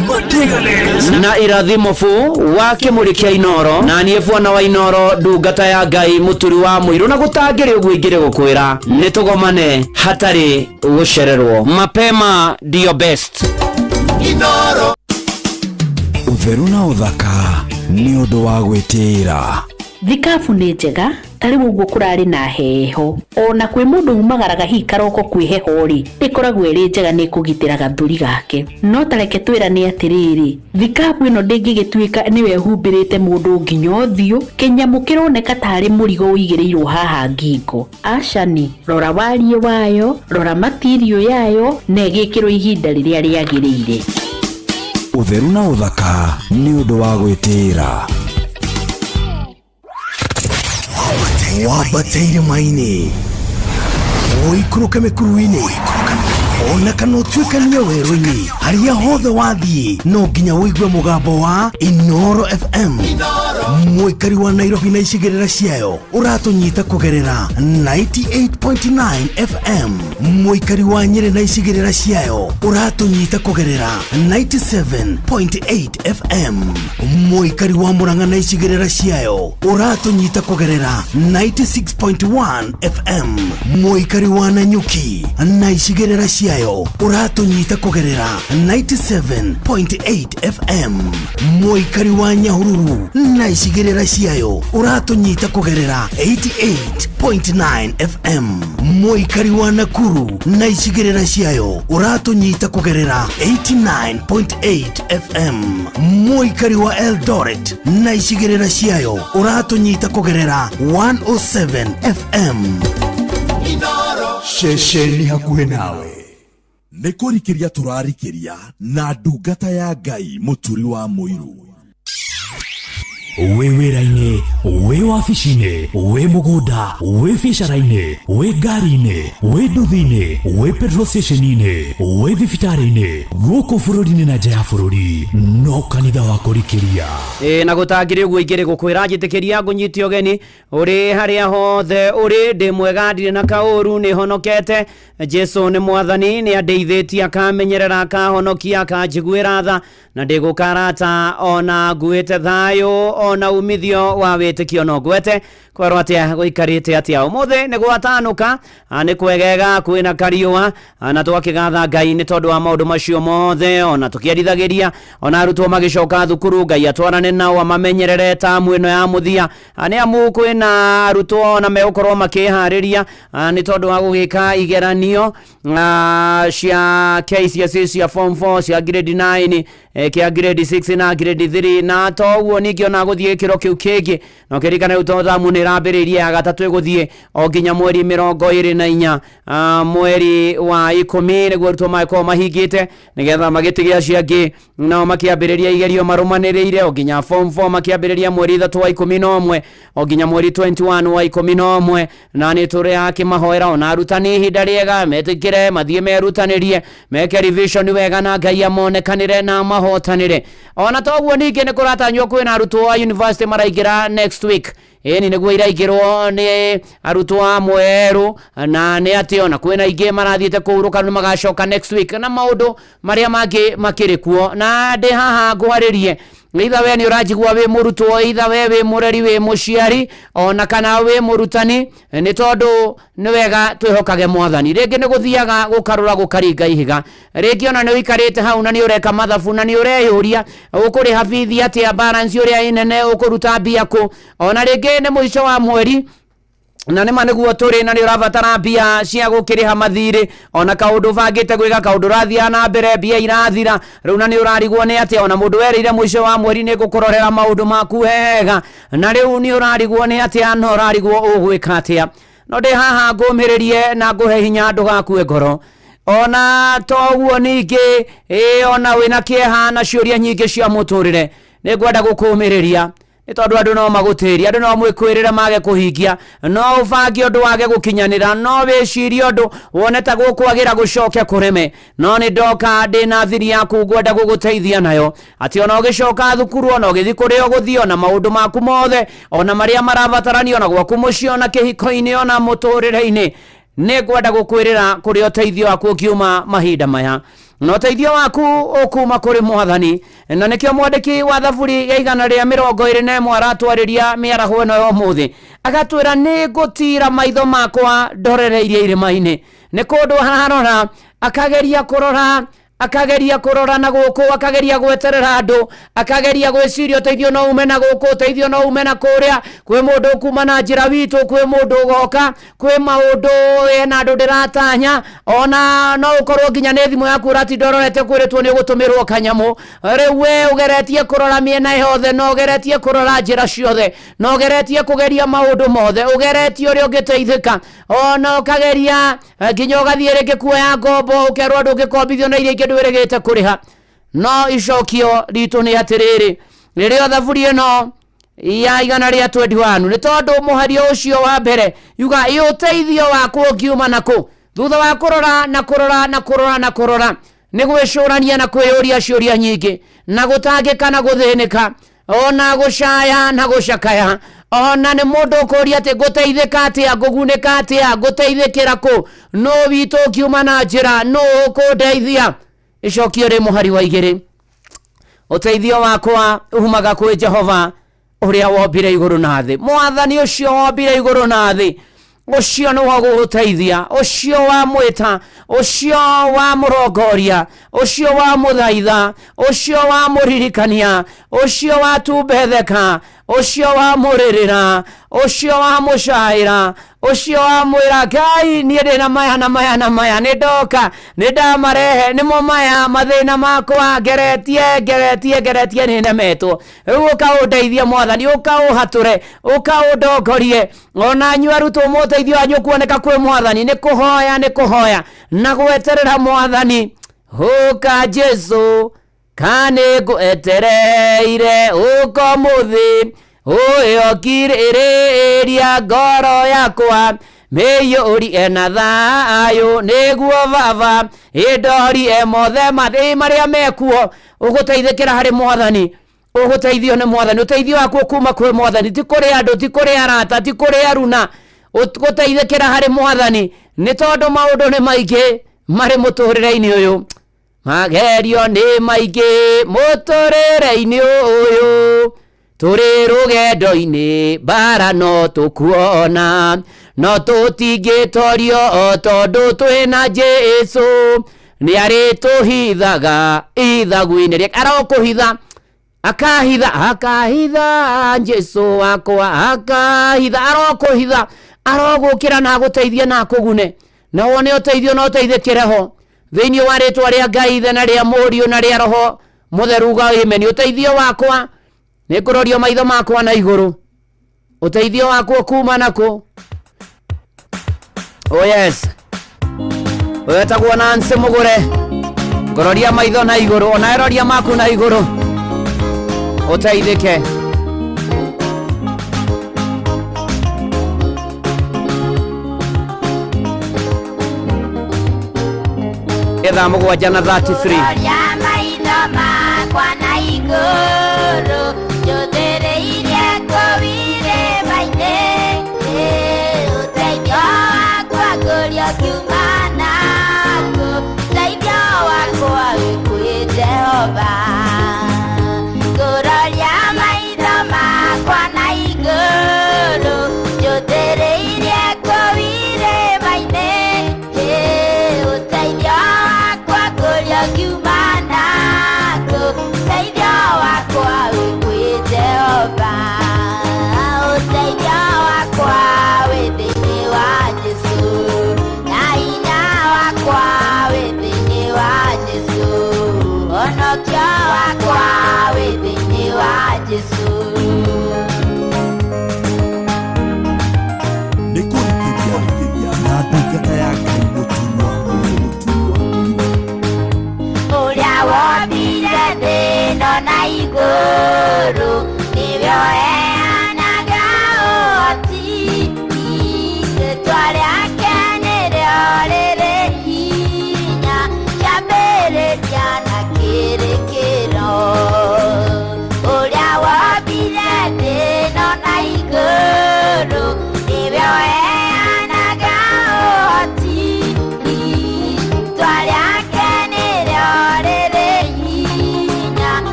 na Irathimo bu wa kĩmũrĩ kĩa Inoro, na niĩ bwana wa Inoro, ndungata ya Ngai, mũturi wa mũirũ, na gũtangĩrĩ ũguo ingĩrĩ gũkwĩra nĩ tũgomane hatarĩ gũcererwo. Mapema ndio best. Inoro. Ũtheru na ũthaka nĩ ũndũ wa gwĩtĩĩra. Thikabu nĩ njega, ta rĩu ũguo kũrarĩ na heho, ona kwĩ mũndũ umagaraga hihi karoko kwĩ heho rĩ, ĩkoragwo ĩrĩ njega, nĩ kũgitĩra gathũri gake. No tareke twĩrane atĩrĩrĩ, thikabu ĩno ndĩngĩgĩtuĩka nĩwe ĩhumbĩrĩte mũndũ nginya ũthiũ, kĩnyamũ kĩroneka tarĩ mũrigo ũigĩrĩirwo haha ngingo. Acani, rora wariĩ wayo, rora matirio yayo, na ĩgĩkĩrwo ihinda rĩrĩa rĩagĩrĩire. Ũtheru na ũthaka nĩ ũndũ wa gwĩtĩĩra. Wambate irĩma-inĩ, ũikũrũke mĩkuru-inĩ, ona kana ũtuĩkanie werũ-inĩ, harĩa hothe wathiĩ no nginya ũigue mũgambo wa Inoro FM. Mũikari wa Nairobi na icigĩrĩra ciayo ũratũnyita kũgerera 98.9 FM. Mũikari wa Nyĩrĩ na icigĩrĩra ciayo ũratũnyita kũgerera 97.8 FM. Mũikari wa Murang'a na icigĩrĩra ciayo ũratũnyita kũgerera 96.1 FM. Mũikari wa Nanyuki na icigĩrĩra ciayo ũratũnyita kũgerera 97.8 FM. Mũikari wa Nyahururu na icigĩrĩra ciayo ũratũnyita kũgerera 88.9 FM. Mũikari wa Nakuru na icigĩrĩra ciayo ũratũnyita kũgerera 89.8 FM. Mũikari wa Eldoret na icigĩrĩra ciayo ũratũnyita kũgerera 107 FM. Ceceni hakuhĩ nawe. Nĩ kũrikĩria tũrarikĩria na ndungata ya Ngai, mũturi wa mũiru. Wĩ wĩra-inĩ, wĩ wabici-inĩ, wĩ mũgũnda, wĩ biacara-inĩ, wĩ ngari-inĩ, wĩ nduthi-inĩ, wĩ petrol station-inĩ, wĩ thibitarĩ-inĩ, gũkũ bũrũri-inĩ na nja ya bũrũri, no kanitha wa kũrikĩria. Ĩ na gũtangĩrĩ ũguo ingĩrĩ gũkwĩra, njĩtĩkĩria ngũnyite ũgeni ũrĩ harĩa hothe ũrĩ. Ndĩ mwega, ndirĩ na kaũru, nĩ honokete. Jesu nĩ Mwathani, nĩ andeithĩtie, akamenyerera, akahonokia, akanjiguĩra tha, na ndĩgũkarata ona nguĩte thayũ ona umithio wa wĩtĩkio. No ngwete kwerwo atĩa, gũikarĩte atĩa ũmũthĩ? Nĩ gwatanuka, nĩ kwegega, kwĩna kariũa, na twakĩgatha Ngai nĩ tondũ wa maũndũ macio mothe. Ona tũkĩendithagĩria ona arutwo magĩcoka thukuru, Ngai atwarane nao, amamenyerere tamu ĩno ya mũthia. Nĩ amu kwĩna arutwo ona megũkorwo makĩharĩria nĩ tondũ wa gũgĩka igeranio cia KCSE, cia form 4, cia grade 9. Kĩa grade 6 na grade 3, na to ũguo ningĩ ona gũthiĩ gĩkĩro kĩu kĩngĩ. Na ũkĩririkana rĩu to thamu nĩ ĩrambĩrĩirie ya gatatũ, ĩgũthiĩ o nginya mweri 24 mweri wa 10, nĩguo arutwo magĩkorwo mahingĩte, nĩgetha magĩtige acio angĩ nao makĩambĩrĩria igerio marũmanĩrĩire, o nginya form 4 makĩambĩrĩria mweri 3 wa 11 o nginya mweri 21 wa 11. Na nĩ tũrĩ akĩmahoera ona arutani ihinda rĩega, metĩkĩre mathiĩ merutanĩrie, meke revision wega, na Ngai amonekanĩre na mahotanĩre. Ona toguo ningĩ nĩ kũratanywo kwĩna arutwo a university maraingĩra next week. Ĩni, nĩguo iraingĩrwo nĩ arutwo amwe erũ, na nĩ atĩ ona kwĩna aingĩ marathiĩte kũhurũka nĩ magacoka next week, na maũndũ marĩa mangĩ makĩrĩ kuo. Na ndĩ haha ngwarĩrie, either we nĩ ũranjigua wĩ mũrutwo, either we wĩ mũreri, wĩ mũciari, ona kana wĩ mũrutani, nĩ tondũ nĩ wega twĩhokage Mwathani. Rĩngĩ nĩ gũthiaga gũkarũra gũkaringa ihiga, rĩngĩ ona nĩ ũikarĩte hau na nĩ ũreka mathabu na nĩ ũreyũria ũkũrĩha bithi atĩa, balance ũrĩa ĩnene ũkũruta mbia kũ. Ona rĩngĩ nĩ mũico wa mweri na nĩma nĩguo tũrĩ, na nĩ ũrabatara mbia cia gũkĩrĩha mathirĩ, ona kaũndũ ũbangĩte gwĩka, kaũndũ ũrathiaga na mbere, mbia irathira rĩu na nĩ ũrarigwo nĩ atĩa. Ona mũndũ werĩire mũico wa mweri nĩ ngũkũrorera maũndũ maku wega, na rĩu nĩ ũrarigwo nĩ atĩa na ũrarigwo ũgwĩka atĩa. No ndĩ haha ngũmĩrĩrie na ngũhe hinya, ndũgakue ngoro. Ona toguo ningĩ, ĩ ona wĩna kĩeha na ciũria nyingĩ cia mũtũrĩre, nĩ ngwenda gũkũmĩrĩria, nĩ tondũ andũ no magũtĩrie, andũ no mwĩkwĩrĩre mage kũhingia, no ũbange ũndũ wage gũkinyanĩra, no wĩcirie ũndũ wone ta gũkwagĩra gũcoke kũreme. No nĩ ndoka ndĩna thiri yaku ngwenda gũgũteithia nayo, atĩ ona ũgĩcoka thukuru, ona ũgĩthiĩ kũrĩa ũgũthiĩ, ona maũndũ maku mothe, ona marĩa marabatarania, ona gwaku mũciĩ, ona kĩhiko-inĩ, ona mũtũrĩre-inĩ, nĩ ngwenda gũkwĩrĩra kũrĩa ũteithio waku ũkiuma mahinda maya, na ũteithio waku ũkuma kũrĩ Mwathani. Na nĩkĩo mwandĩki wa thaburi ya 121 aratwarĩria mĩaraho ĩno ya ũmũthĩ, agatwĩra, nĩ ngũtira maitho makwa ndorereirie irĩma-inĩ. Nĩ kũndũ ararora, akageria kũrora, akageria kũrora na gũkũ, akageria gweterera andũ, akageria gwĩciria ũteithio no ume na gũkũ, ũteithio no ume na kũrĩa, kwĩ mũndũ ũkuma na njĩra witũ, kwĩ mũndũ ũgoka, kwĩ maũndũ ena andũ ndĩratanya. Ona no ũkorwo nginya nĩ thimũ yaku ũratinda ũrorete, kwĩrĩtwo nĩ ũgũtũmĩrwo kanyamũ. Rĩu we ũgeretie kũrora mĩena yothe, na ũgeretie kũrora njĩra ciothe, na ũgeretie kũgeria maũndũ mothe, ũgeretie ũrĩa ũngĩteithĩka, ona ũkageria nginya ũgathiĩ rĩngĩ kuoya ngombo, ũkerwo ndũngĩkombithio na iria ingĩ ndwĩrĩgĩte kũrĩha. No icokio ritũ nĩ atĩrĩrĩ, rĩrĩa thaburi ĩno ya 121, nĩ tondũ mũhario ũcio wa mbere yuga, ĩ ũteithio waku ũngiuma nakũ? Thutha wa kũrora na kũrora na kũrora na kũrora, nĩ gwĩcũrania na kwĩyũria ciũria nyingĩ, na gũtangĩka na gũthĩnĩka, ona gũcaya na gũcakaya, ona nĩ mũndũ ũkũria atĩ ngũteithĩka atĩa, ngũgunĩka atĩa, ngũteithĩkĩra kũ, nũ witũ ũngiuma na njĩra, nũ ũkũndeithia? Icokio rĩ mũhari wa 2, ũteithio wakwa umaga kwĩ Jehova ũrĩa wombire igũrũ na thĩ. Mwathani ũcio wombire igũrũ na thĩ, ũcio nĩwe ũgũgũteithia, ũcio wamwĩta, ũcio wamũrongoria, ũcio wamũthaitha, ũcio wamũririkania, ũcio watumbetheka, ũcio wamũrĩrĩra, ũcio wamũcaĩra, ũcio wamwĩra, Ngai, niĩ ndĩna maya na maya na maya, nĩ ndoka, nĩ ndamarehe, nĩmo maya mathĩna makwa, ngeretie, ngeretie, ngeretie, nĩ nemetwo, rĩu ũkaũndeithie Mwathani, ũkaũhatũre, ũkaũndongorie. Ona inyuĩ arutwo, mũteithio wanyu kuoneka kwĩ Mwathani, nĩ kũhoya, nĩ kũhoya na gweterera Mwathani. Ũka Jesu, kanĩ ngwetereire, ũka ũmũthĩ, ũyokirĩrĩria ngoro yakwa, mĩiyũrie na thayũ, nĩguo Baba ĩndorie mothe mathĩ marĩa mekuo. Ũgũteithĩkĩra harĩ Mwathani, ũgũteithio nĩ Mwathani. Ũteithio waku ũkuma kwĩ Mwathani, ti kũrĩ andũ, ti kũrĩ arata, ti kũrĩ aruna. Gũteithĩkĩra harĩ Mwathani, nĩ tondũ maũndũ nĩ maingĩ marĩ mũtũrĩre-inĩ ũyũ, magerio nĩ maingĩ mũtũrĩre-inĩ ũyũ, tũrĩ rũgendo-inĩ, mbara no tũkuona, no tũtingĩtorio, tondũ twĩna Jesu, nĩ arĩtũhithaga ithagu-inĩ rĩake. Arokũhitha, akahitha, akahitha Jesu wakwa, akahitha, arokũhitha, arogũkĩra na agũteithie na akũgune, na wone ũteithio na ũteithĩkĩre ho, thĩinĩ wa rĩtwa rĩa Ngai Ithe na rĩa Mũriũ na rĩa Roho. Mutheru uga amen. Uteithio wakwa nĩ ngũroria maitho makwa na igũrũ. Uteithio wakwa kuma nako. Oh yes. Wetagwo Nancy Mugure. Ngũroria maitho na igũrũ, ona eroria maku na igũrũ. Uteithike. Thaa mũgwanja na 33.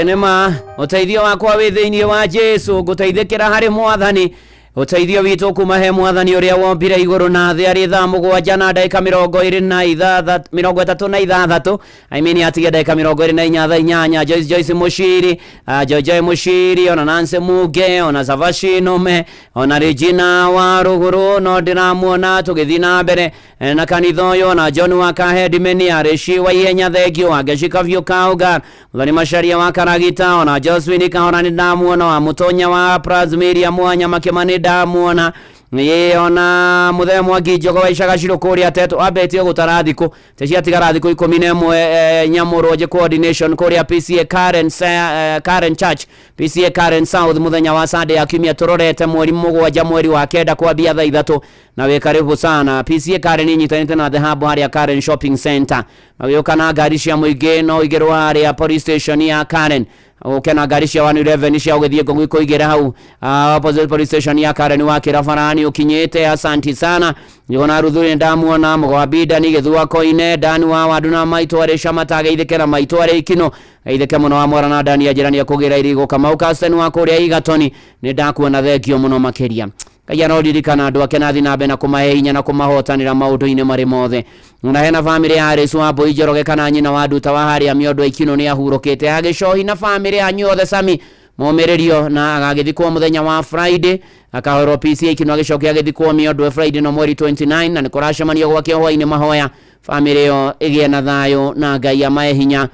Nĩma ũteithio wakwa wĩ thĩinĩ wa Jesu, ngũteithĩkĩra harĩ mwathani. Ũteithio witũ kuma he mwathani ũrĩa wombire igũrũ na thĩ arĩ thaa mũgwanja na ndagĩka 36, I mean atigia ndagĩka 24 thaa inyanya. Joyce Mushiri, Joy Mushiri, ona Nancy Muge, ona Savashi Nome, ona Regina wa Ruguru no ndĩramuona tũgĩthiĩ na mbere na kanitha ũyũ, ona John wa Kahedimeni, Arĩci wa Ihenya thengio, Wangeci Kabiũ Kauga, Mũthoni Macharia wa Karagita, ona Josephine Kahora nĩ ndamuona, wa Mũtonya wa Plasmeria Mwanya Makĩma nĩ ndamuona. Ye ona Muthee Mwangi Njogo wa Icaga Cirũ kũrĩa Teto ambetie gũtara thikũ teciatigara thikũ 11 Nyamũrũnje coordination kũrĩa PCA Karen, Karen Church PCA Karen South mũthenya wa Sunday ya kiumia tũrorete mweri 7 mweri wa 9 kwambia thaa 3 na wĩ karibu sana. PCA Karen inyitanĩte na The Hub harĩa Karen Shopping Center, magĩũka na ngari cia mũingĩ no ũigĩrwo harĩa police station ya Karen, uke na ngari cia 111 cia ũgĩthiĩ Ngong'u kũigĩra hau opposite police station ya Karen wa Kĩrabarani ũkinyĩte. Asanti sana. Nĩona Ruthuri ndamuona, Mũgwambinda ni Gĩthua Koine, Dani wa Wandu na Maitũ arĩ Camata geithĩke na Maitũ arĩ Ikino geithĩke mũno wa Mwara na Dani anjĩra nĩekũgĩra irigũ. Kamau Kasten wa kũrĩa Igatoni nĩ ndakuona, thengio mũno makĩria. Ngai aroririkana andũ ake na athiĩ na mbere na kũmahe hinya na kũmahotanĩra maũndũ-inĩ marĩ mothe. Na hena bamĩrĩ ya Alice wa Mbũi Njoroge kana nyina wa Nduta wa harĩa Mĩondo Ikinũ nĩ ahurũkĩte. Agĩcohi na bamĩrĩ yanyu yothe Sami momĩrĩrio na agagĩthikwo mũthenya wa Friday, akahorwo PCA Ikinũ agĩcoke agĩthikwo Mĩondo Friday no mweri 29, na nĩ kũracemanio gwake hwaĩ-inĩ mahoya bamĩrĩ ĩyo ĩgĩe na thayũ na Ngai amahe hinya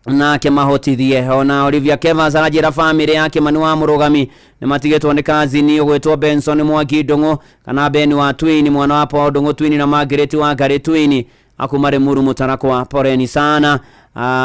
nake mahotithie. Ona Olivia Kevans aranjĩra bamĩrĩ yake mani wa mũrũgami nĩ matigĩtwo nĩ kazini ũgwĩtwo Benson Mwangi Ndũng'ũ kana Ben wa Twin, mwana wa Paul Ndũng'ũ Twin na Margaret wa Ngari Twin akuma Limuru Mũtarakwa, poreni sana.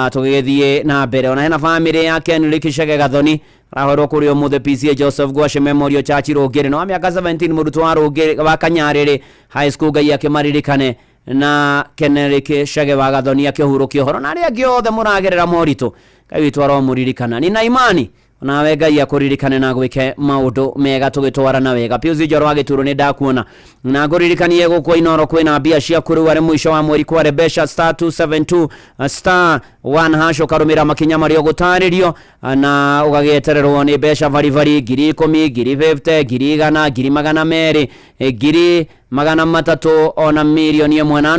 Tũgĩgĩthiĩ na mbere, ona hena bamĩrĩ ya Kenrick Chege Gathoni arahorwo kũrĩ ũmũthĩ PCA Joseph Gwashe Memorial Church Rũngĩrĩ, na wa mĩaka 17 mũrutwo wa Rũngĩrĩ wa Kanyarĩrĩ High School, Ngai akĩmaririkane na Kenrick Chege wa Gathoni akĩhurũkia ũhoro, na arĩa angĩ othe mũragerera moritũ Ngai witũ aromũririkana. Nina imani onawe Ngai akũririkane na gwĩke maũndũ mega tũgĩtwarana wega. Pius Njoro wa Gĩturo nĩ ndakuona na ngũririkanie gũkũ Inoro kwĩna mbia cia kũrĩu arĩ mũico wa mweri kware mbeca star 272 star 1 hash, ũkarũmĩrĩra makinya marĩa ũgũtarĩrio na ũgagĩetererwo nĩ mbeca baribari 10,000, 50,000, 100,000, 200,000, 300,000 ona 1.5 million.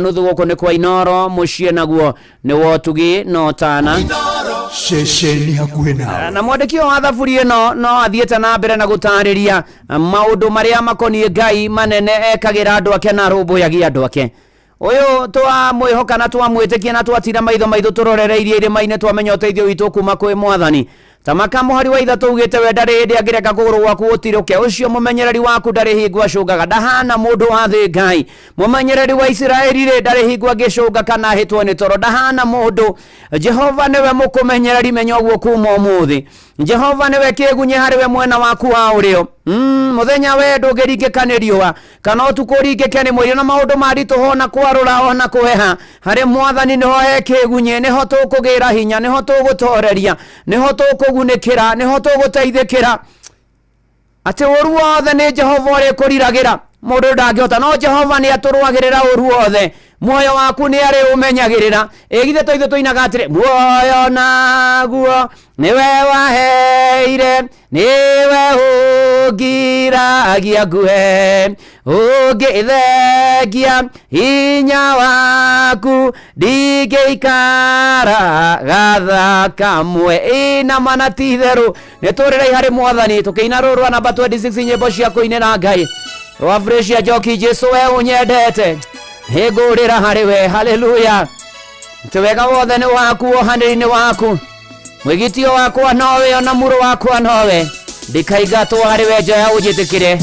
Gũkũ nĩ kwa Inoro mũciĩ naguo nĩ wotugi no tana Ceceni hakuhĩ nawe. Na mwandĩki wa thaburi ĩno no athiĩte na mbere na gũtarĩria maũndũ marĩa makoniĩ Ngai manene ekagĩra andũ ake na arũmbũyagia andũ ake. Ũyũ twamwĩhoka na twamwĩtĩkia na twatira maitho maitũ tũrorereirie irĩma-inĩ, twamenya ũteithio witũ kuma kwĩ Mwathani. Tamaka mũhari wa 3 ugĩte we ndarĩ hĩndĩ angĩreka kũgũrũ gwaku gũtirũke, ũcio mũmenyereri waku ndarĩ hingo acũngaga, ndahana mũndũ wa thĩ Ngai. Mũmenyereri wa Isiraeli rĩ ndarĩ hingo angĩcũnga kana ahĩtwo nĩ toro, ndahana mũndũ. Jehova nĩwe mũkũmenyereri, menya ũguo kuma ũmũthĩ. Jehova nĩwe kĩgunyĩ harĩ we mwena waku wa ũrĩo. Mũthenya we ndũngĩringĩka nĩ riũa kana ũtukũ ũringĩke nĩ mweri, na maũndũ maritũha ona kwarũra ona kũheha, harĩ Mwathani nĩho he kĩgunyĩ, nĩho tũkũgĩra hinya, nĩho tũgũtoreria, nĩho tũkũgunĩkĩra, nĩho tũgũteithĩkĩra. Atĩ ũru wothe nĩ Jehova ũrĩkũriragĩra, mũndũ ndangĩhota, no Jehova nĩ atũrũagĩrĩra ũru wothe. Muoyo waku nĩ arĩ ũmenyagĩrĩra. Ĩgithe to ithuĩ tũinaga atĩrĩ, muoyo naguo nĩwe waheire, nĩwe ũngiragia ngue, ũngĩthengia hinya waku ndingĩikara gatha kamwe. Ĩna mana ti itherũ nĩ tũrĩrei harĩ Mwathani tũkĩina rũrũ rwa namba 26 nyĩmbo cia kũinĩra Ngai rwa Fresh Njoki, Jesu we ũnyendete nĩngũrĩra harĩ we. Haleluya. Atĩ wega wothe nĩ waku, wohanĩri nĩ waku, mwĩgitio wakwa nowe, ona mũrũ wakwa nowe, ndikaingatwo harĩ we, njoya ũnjĩtĩkĩre.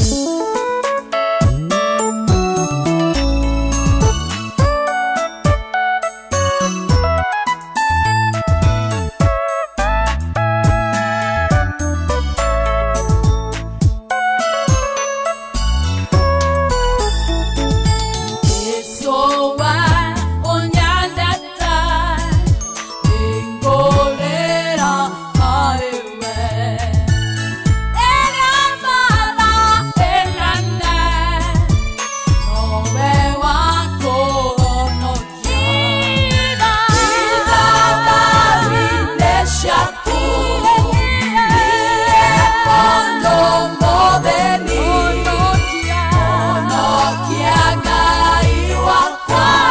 Honokia Ngai wakwa.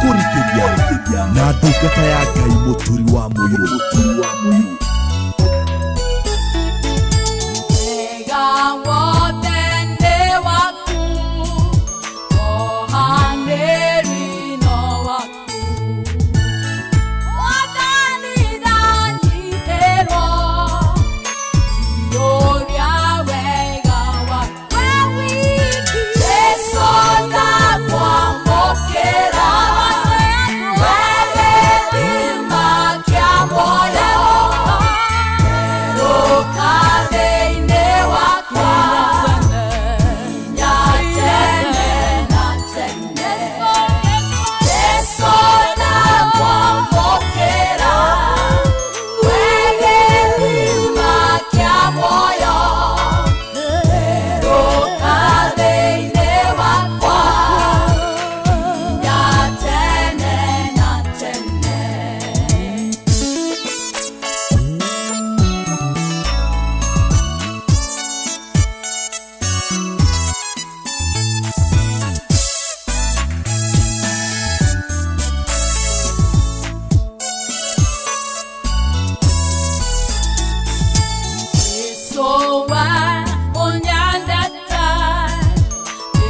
Kũrikĩria na ndungata ya Ngai Mũturi wa Mũirũ. Wega wothe nĩ waku, wohanĩri no waku. Wathani ndanyitĩrwo, njiyũria wega waku. We wiki. Jesũ ndakwamũkĩra, we gĩthima kĩa muoyo. Werũka thĩinĩ wakwa, nginya tene na tene. Jesũ ndakwamũkĩra, we gĩthima kĩa muoyo. Werũka thĩinĩ wakwa, nginya tene na tene. Yesowa onyandata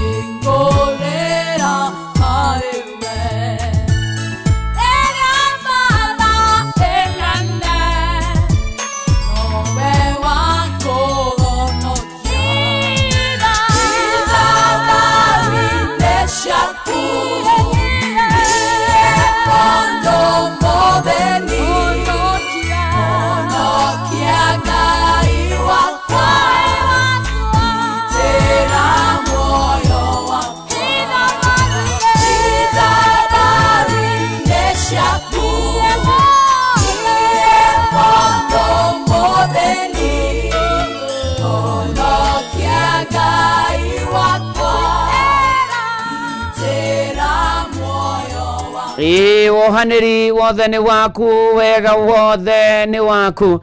ingorera aewe Eramala elanda nowe wakogonokia Ithabarine ciaku Iekondo motheri Honokia Ngai wakwa Tera muoyo wakwa Ithabarine ciaku Iekondo motheri Honokia Ngai wakwa Tera muoyo wakwa. Ĩĩ wohanĩri wothe nĩ waku, wega wothe nĩ waku.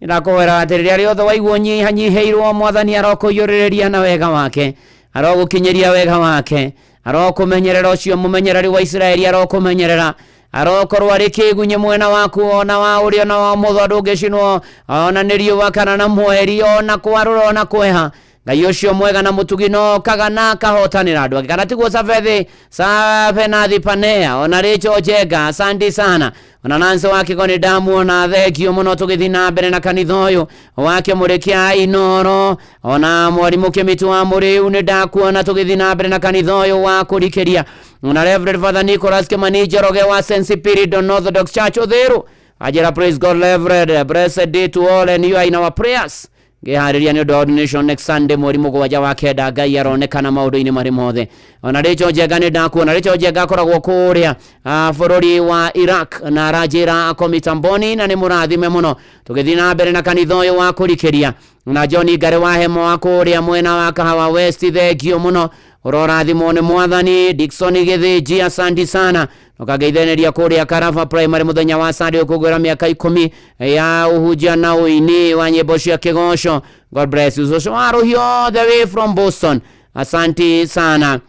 Nĩndakũhoera atĩ rĩrĩa rĩothe waigua ũnyihanyihĩirwo, mwathani arokũiyũrĩrĩria na wega wake, arogũkinyĩria wega wake, arokũmenyerera ũcio mũmenyereri wa Isiraeli, arokũmenyerera, arokorwo arĩ kĩgunyĩ mwena waku ona wa ũrĩo na wa ũmotho, ndũngĩcinwo ona nĩ riũa kana na mweri, ona kwarũra ona kweha. Ngai ũcio mwega na mũtugi no kaga na akahotanĩra andũ ake, kana tiguo Sabethi Sabenathi Panea, ona Rachel Njenga, asante sana. Ona Nancy wa Kĩgo nĩ ndamuona, thengio mũno. Tũgĩthiĩ na mbere na kanitha ũyũ wa Kĩmũrĩ Inoro, ona mwarimũ Kĩmĩtu wa Mũrĩu nĩ ndakuona, tũgĩthiĩ na mbere na kanitha ũyũ wa kũrikĩria. Ona Reverend Father Nicholas Kimani Njoroge wa St. Spiridon Orthodox Church Uthiru anjĩra, praise God Reverend, blessed day to all and you are in our prayers. Ngĩharĩria nĩ ũndũ wa ordination next Sunday mweri 7 wa 9, Ngai aronekana maũndũ-inĩ marĩ mothe. Ona Rachel Njenga nĩ ndakuona, Rachel Njenga akoragwo kũrĩa bũrũri wa Iraq na aranjĩra ako mitamboni na nĩ mũrathime mũno. Tũgĩthiĩ na mbere na kanitha ũyũ wa kũrikĩria, na John Ngare wa Hema wa kũrĩa mwena wa Kahawa West, thengio mũno, ũrorathimwo nĩ mwathani. Dickson Gĩthĩnji, asante sana. Ũkangeithanĩria kũrĩa Karaba Primary mũthenya wa Sunday ũkũngũĩra mĩaka 10 ya ũhunjia na ũini wa nyĩmbo cia kĩgoco. God bless you. Ũcio wa Rũhiũ all the way from Boston, asante sana.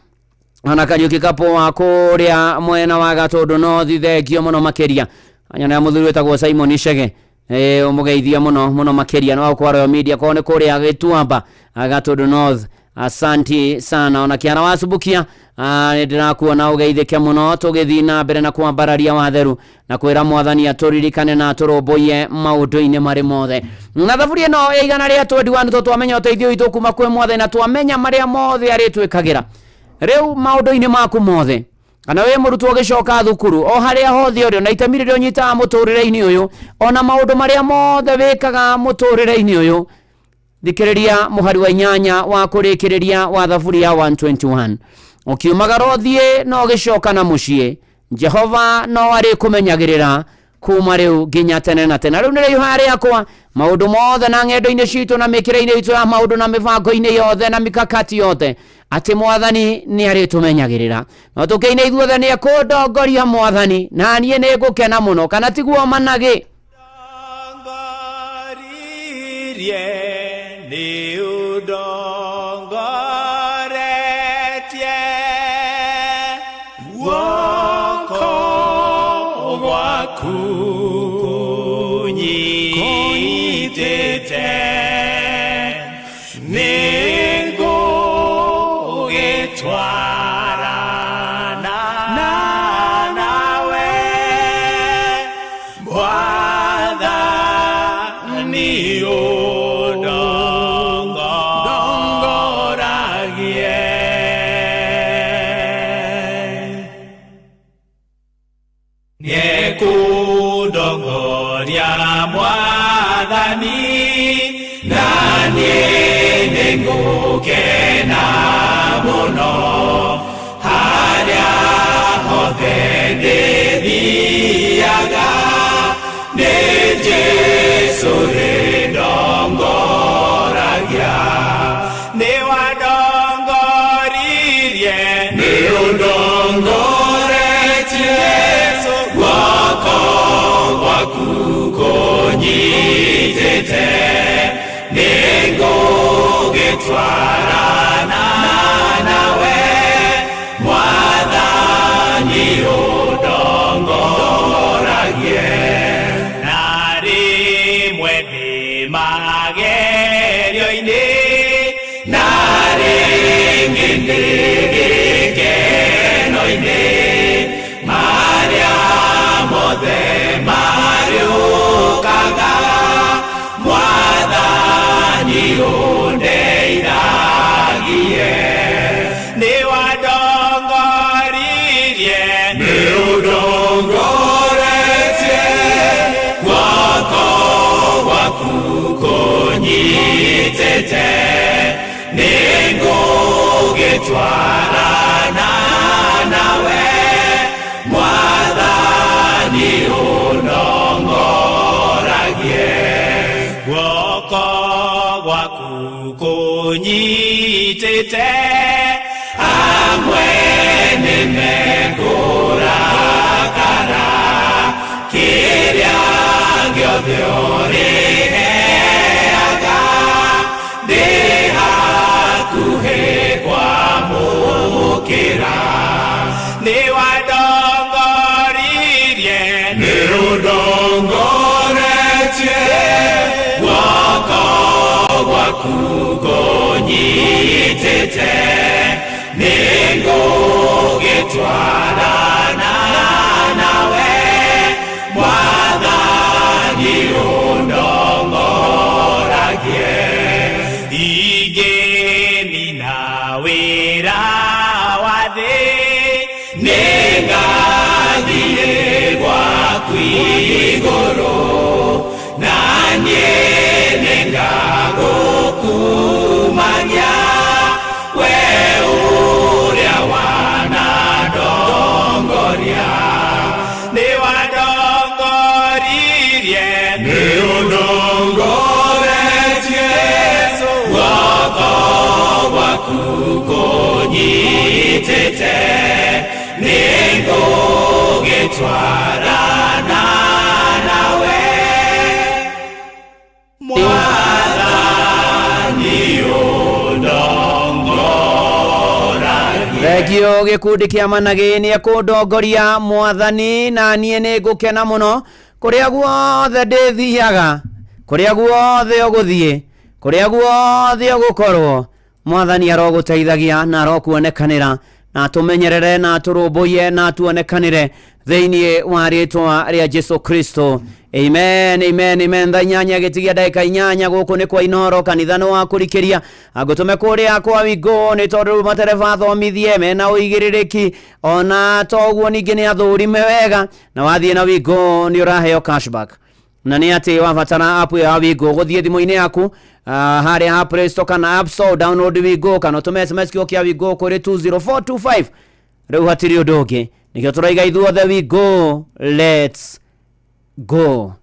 Ona Kariũki Kapo wa kũrĩa mwena wa Gatũndũ North, thengio mũno makĩria. Anyona ya mũthuri wĩtagwo Simon Chege, ũmũgeithia mũno mũno makĩria, no kwa Royal Media kwao nĩ kũrĩa Gĩtuamba Gatũndũ North, asanti sana. Ona Kĩara wa Subukia nĩ ndĩrakuona, ũgeithĩke mũno. Tũgĩthiĩ na mbere na kwambararia watheru na kwĩra mwathani atũririkane na atũrũmbũiye maũndũ-inĩ marĩ mothe. Na thaburia ĩno ya 121 to twamenya ũteithio witũ kuma kwĩ mwathani na twamenya marĩa mothe arĩtwĩkagĩra. Rĩu maũndũ-inĩ maku mothe, kana wĩ mũrutwo ũgĩcoka thukuru, o harĩa hothe ũrĩ, na itemi rĩrĩa ũnyitaga mũtũrĩre-inĩ ũyũ, ona maũndũ marĩa mothe wĩkaga mũtũrĩre-inĩ ũyũ, thikĩrĩria mũhari wa 8 wa kũrĩkĩrĩria wa thaburi ya 121. Ũkiumagara ũthiĩ na ũgĩcoka na mũciĩ, Jehova no arĩkũmenyagĩrĩra kuma rĩu nginya tene na tene. Rĩu nĩrĩo ihoya rĩakwa, maũndũ mothe na ng'endo-inĩ citũ na mĩkĩre-inĩ itũ ya maũndũ na mĩbango-inĩ yothe na mikakati yothe, atĩ mwathani nĩ arĩtũmenyagĩrĩra. No tũkĩine ithuothe nĩ ekũndongoria mwathani, na niĩ nĩ ngũkena mũno, kana tiguo managĩ? Nĩ ũndongoretie guoko. gwaku kũnyitĩte nĩngũgĩtwarana nawe Mwathani ũndongoragie. Nĩekũndongoria Mwathani, na niĩ nĩngũkena mũno harĩa hothe ndĩthiaga, nĩ Jesũ rĩndongoragia. Nĩ wandongoririe, nĩ ũndongoretie, guoko gwaku kũnyitĩte, nĩngũgĩtwarana nawe Mwathani ũndongoragie. Na rĩmwe ndĩ magerio-inĩ, na rĩngĩ ndĩ gĩkeno-inĩ, marĩa mothe marĩũkaga, Mwathani ũndeithagie. Nĩ wandongoririe, nĩ ũndongoretie, guoko gwaku kũnyitĩte, nĩngũgĩtwarana nawe Mwathani ũndongoragie. Guoko gwaku kũnyitĩte, amwe nĩmekũrakara, kĩrĩa gĩothe ũrĩheaga, ndĩ hakuhĩ kwamũkĩra. Nĩ wandongoririe, nĩ ũndongoretie, guoko gwaku kũnyitĩte, nĩngũgĩtwarana nawe Mwathani ũndongoragie. Ingĩnina wĩra wa thĩ, nĩngathiĩ gwaku igũrũ, na niĩ nĩngagũkumania, we ũrĩa wanandongoria. Nĩ wandongoririe, nĩ ũndongoretie, guoko gwaku kũnyitĩte, nĩngũgĩtwarana nawe Mwathani ũndongoragie. Thengio gĩkundi kĩa managĩ nĩ ekũndongoria Mwathani, na niĩ nĩ ngũkena mũno kũrĩa guothe ndĩthiaga, kũrĩa guothe ũgũthiĩ, kũrĩa guothe ũgũkorwo, Mwathani arogũteithagia na arokuonekanĩra, na atũmenyerere na atũrũmbũiye na atuonekanĩre thĩinĩ wa rĩtwa rĩa Jesu Kristo. Amen, amen, amen. Thaa 8 gĩtigia ndagĩka 8 gũkũ nĩ kwa Inoro, kanitha nĩ wa kũrikĩria. Angũtũme kũrĩa kwa Wingũ nĩ tondũ rĩu matereba athomithie mena ũigĩrĩrĩki, ona toguo ningĩ nĩ athũrime wega, na wathiĩ na Wingũ nĩ ũraheo cashback. Na nĩ atĩ wabatara app ya Wingũ gũthiĩ thimũ-inĩ yaku, harĩa ha Play Store kana App Store, download Wingũ kana ũtũme SMS kĩo kĩa Wingũ kũrĩ 20425. Rĩu hatirĩ ũndũ ũngĩ, nĩkĩo tũraiga ithuothe Wingũ, let's go.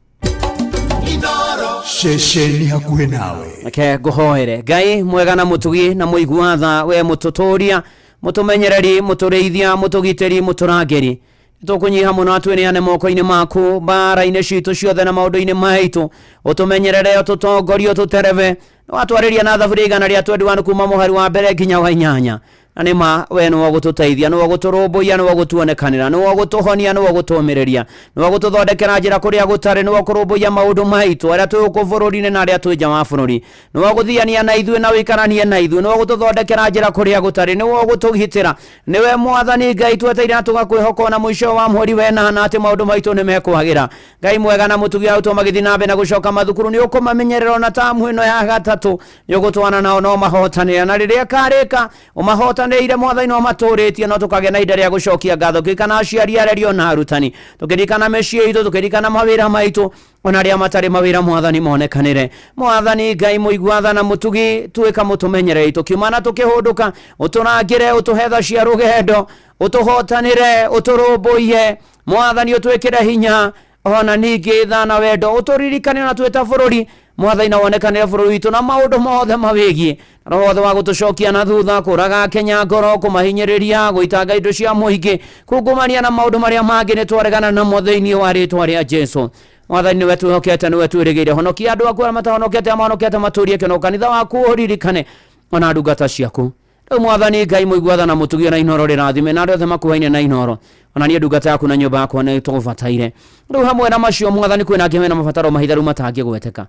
Ceceni hakuhĩ nawe. Reke ngũhoere. Ngai mwega na mũtugi na mũigua tha, we mũtũtũria, mũtũmenyereri, mũtũrĩithia, mũtũgitĩri, mũtũrangĩri, nĩtũkũnyiha mũno atwĩneane moko-inĩ maku mbara-inĩ citũ ciothe na maũndũ-inĩ maitũ, ũtũmenyerere, ũtũtongorie, ũtũtereve. Nĩwatwarĩria na thaburia 121 kuma mũhari wa mbere nginya wa 8. Na nĩ ma we nĩwe ũgũtũteithia, nĩwe ũgũtũrũmbũiya, nĩwe ũgũtuonekanĩra, nĩwe ũgũtũhonia, nĩwe ũgũtũũmĩrĩria, nĩwe ũgũtũthondekera njĩra kũrĩa gũtarĩ, nĩwe ũkũrũmbũiya maũndũ maitũ arĩa twĩ gũkũ bũrũri-inĩ na arĩa twĩ nja wa bũrũri, nĩwe ũgũthiania na ithuĩ na ũikaranie na ithuĩ, nĩwe ũgũtũthondekera njĩra kũrĩa gũtarĩ, nĩwe ũgũtũgitĩra, nĩwe mwathani Ngai tweteire na tũgakwĩhoka ona mũico wa mweri wenana atĩ maũndũ maitũ nĩ mekwagĩra. Ngai mwega na mũtugi arutwo magĩthiĩ na mbere na gũcoka mathukuru nĩ ũkũmamenyerera ona tamu ĩno ya gatatũ nĩ ũgũtwana nao no mahotanĩra, na rĩrĩa ĩkarĩka ũmahotanĩire mwathani no matũrĩtie, no tũkagĩa na ihinda rĩa gũcokia ngatho tũkĩririkana aciari, areri ona arutani, tũkĩririkana mĩciĩ itũ, tũkĩririkana mawĩra maitũ ona arĩa matarĩ mawĩra mwathani monekanĩre. Mwathani Ngai mũigua tha na mũtugi, tuĩka mũtũmenyereri, tũkiuma na tũkĩhũndũka, ũtũrangĩre, ũtũhe tha cia rũgendo, ũtũhotanĩre, ũtũrũmbũiye mwathani, ũtwĩkĩre hinya ona ningĩ tha na wendo, ũtũririkane ona twĩ ta bũrũri mwathani, na wonekanĩre bũrũri witũ na maũndũ mothe mawĩgiĩ na roho wothe wa gũtũcokia na thutha, kũraga Kenya ngoro, kũmahinyĩrĩria, gũitanga indo cia mũingĩ, kungumania na maũndũ marĩa mangĩ, nĩ twaregana namo thĩinĩ wa rĩtwa rĩa Jesu. Mwathani nĩwe twĩhokete, nĩwe twĩrĩgĩire, honokia andũ aku arĩa matahonokete, amahonokete matũrie kĩno, kanitha waku ũririkane ona ndungata ciaku. Rĩu mwathani Ngai mũigua tha na mũtugi, ona Inoro rĩrathime na arĩa othe makuhaine na Inoro, ona niĩ ndungata yaku na nyũmba yakwa nĩ tũgũbataire. Rĩu hamwe na macio mwathani, kwĩna angĩ mena mabataro mahitharu matangĩgweteka.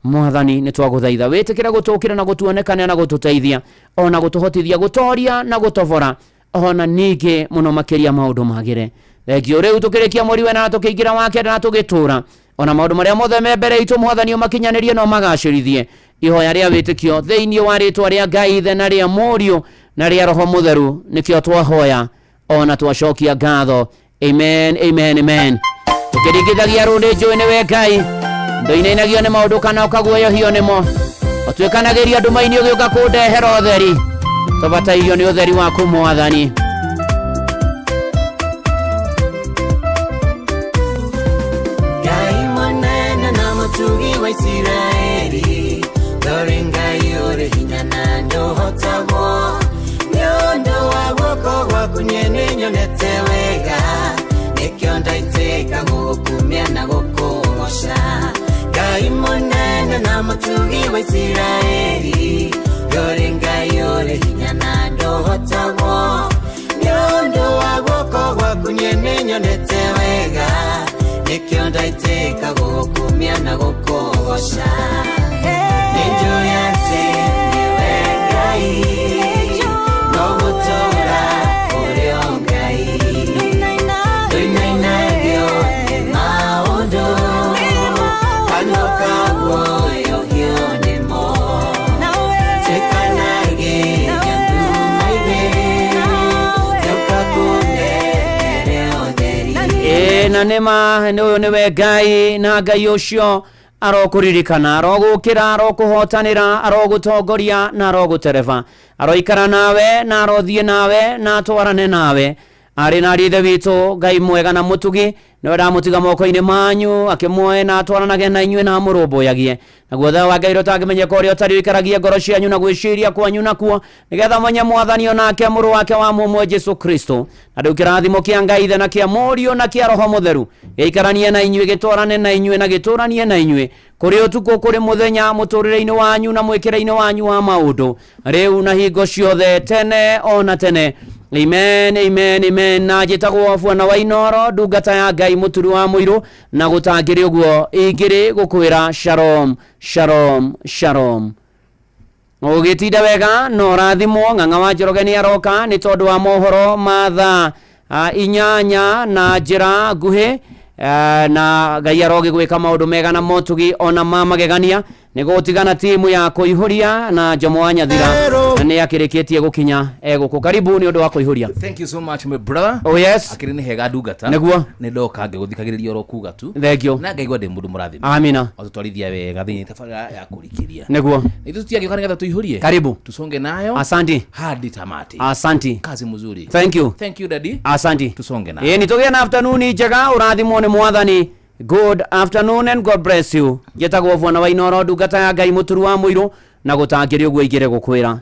Mwathani nĩ twagũthaitha wĩtĩkĩre gũtũkĩra na gũtuonekanĩra na gũtũteithia ona gũtũhotithia gũtoria na gũtobora ona ningĩ mũno makĩria maũndũ magĩre. Thengio rĩu tũkĩrĩkia mweri wena na tũkĩingĩra wa kenda na tũgĩtũra ona maũndũ marĩa mothe me mbere itũ mwathani ũmakinyanĩrie na ũmagacĩrithie. Ihoya rĩa wĩtĩkio thĩinĩ wa rĩtwa rĩa Ngai Ithe na rĩa Mũriũ na rĩa Roho Mũtheru nĩkĩo twahoya ona twacokia ngatho. Amen, amen, amen. Tũkĩringithagia rũrĩ njũĩ nĩwe Ngai, ndũinainagio nĩ maũndũ kana ũkaguoyohio nĩmo, ũtuĩkanagĩria nduma-inĩ ũgĩũka kũndehera ũtheri, tũbatairio nĩ ũtheri waku mwathani. Ngai mũnene na mũtugi wa Isiraeli, ndũrĩ Ngai ũrĩ hinya na ndũhotagwo, nĩ ũndũ wa guoko gwaku niĩ nĩnyonete wega, nĩkĩo ndaitĩka gũgũkumia na gũkũgoca. Ngai mũnene na mũtugi wa Isiraeli, ndũrĩ Ngai ũrĩ hinya na ndũhotagwo, nĩ ũndũ wa guoko gwaku niĩ nĩnyonete wega, nĩkĩo ndaitĩka gũgũkumia na gũkũgoca. Nĩnjũĩ atĩ nĩwe Ngai, no gũtũũra ũrĩ o Ngai, ndũinainagio nĩ maũndũ, kana ũkaguoyohio nĩmo, tuĩkanagĩria nduma-inĩ, nĩũka kũndehere ũtheri. Ĩ na nĩma ũyũ nĩwe Ngai, na Ngai ũcio arokũririkana, arogũkĩra, arokũhotanĩra, arogũtongoria na arogũtereba, aroikara nawe na arothiĩ nawe na atwarane nawe. Arĩ na ariũ a Ithe witũ Ngai mwega na mũtugi, nĩwe ndamũtiga moko-inĩ manyu, akĩmuoe na atwaranage na inyuĩ na amũrũmbũyagie. Naguo thayũ wa Ngai ũrĩa ũtangĩmenyeka ũrĩa ũtarĩ ũikaragie ngoro cianyu na gwĩciria kwanyu nakuo, nĩgetha mwenye mwathani onake mũrũ wake wa mũmwe Jesu Kristo. Na rĩu kĩrathimo kĩa Ngai Ithe na kĩa Mũriũ na kĩa Roho Mũtheru gĩikaranie na inyuĩ, gĩtwarane na inyuĩ na gĩtũranie na inyuĩ, kũrĩ ũtukũ kũrĩ mũthenya, mũtũrĩre-inĩ wanyu na mwĩkĩre-inĩ wanyu wa maũndũ, rĩu na hingo ciothe, tene ona tene. Amen, amen, amen. Na njĩtagwo Bwana wa Inoro, ndungata ya Ngai mũturi wa mũirũ, na gũtangĩrĩ ũguo ingĩrĩ gũkwĩra shalom, shalom, shalom. Ũgĩtinda wega na ũrathimwo. Ng'ang'a wa Njoroge nĩ aroka nĩ tondũ wa mohoro ma thaa 8 na njĩra nguhĩ, na Ngai arogĩgwĩka maũndũ mega na motugi ona ma magegania. Nĩ gũtigana timu ya kũihũria na Jomo wa Nyathira na nĩ akĩrĩkĩtie gũkinya egũkũ. Karibu nĩ ũndũ wa kũihũria. Thank you so much my brother. Oh yes. Akĩrĩ nĩ hega ndungata. Nĩguo. Nĩ ndoka ngĩgũthikagĩrĩria oro kuga tu. Thank you. Na ngaigua ndĩ mũndũ mũrathime. Amina. Watũtwarithia wega thĩinĩ tabarĩra ya kũrikĩria. Nĩguo. Ithuĩ tũtiagĩũka nĩgetha tũihũrie. Karibu. Tusonge nayo. Asante. Hadi tamati. Asante. Kazi mzuri. Thank you. Thank you daddy. Asante. Tusonge nayo. Ĩĩ nĩ tũgĩe na afternoon njega, ũrathimwo nĩ mwathani. Good afternoon and God bless you. Njĩtagwo Bwana wa Inoro, ndungata ya Ngai mũturu wa mũirũ, na gũtangĩrĩ ũguo ingĩrĩ gũkwĩra.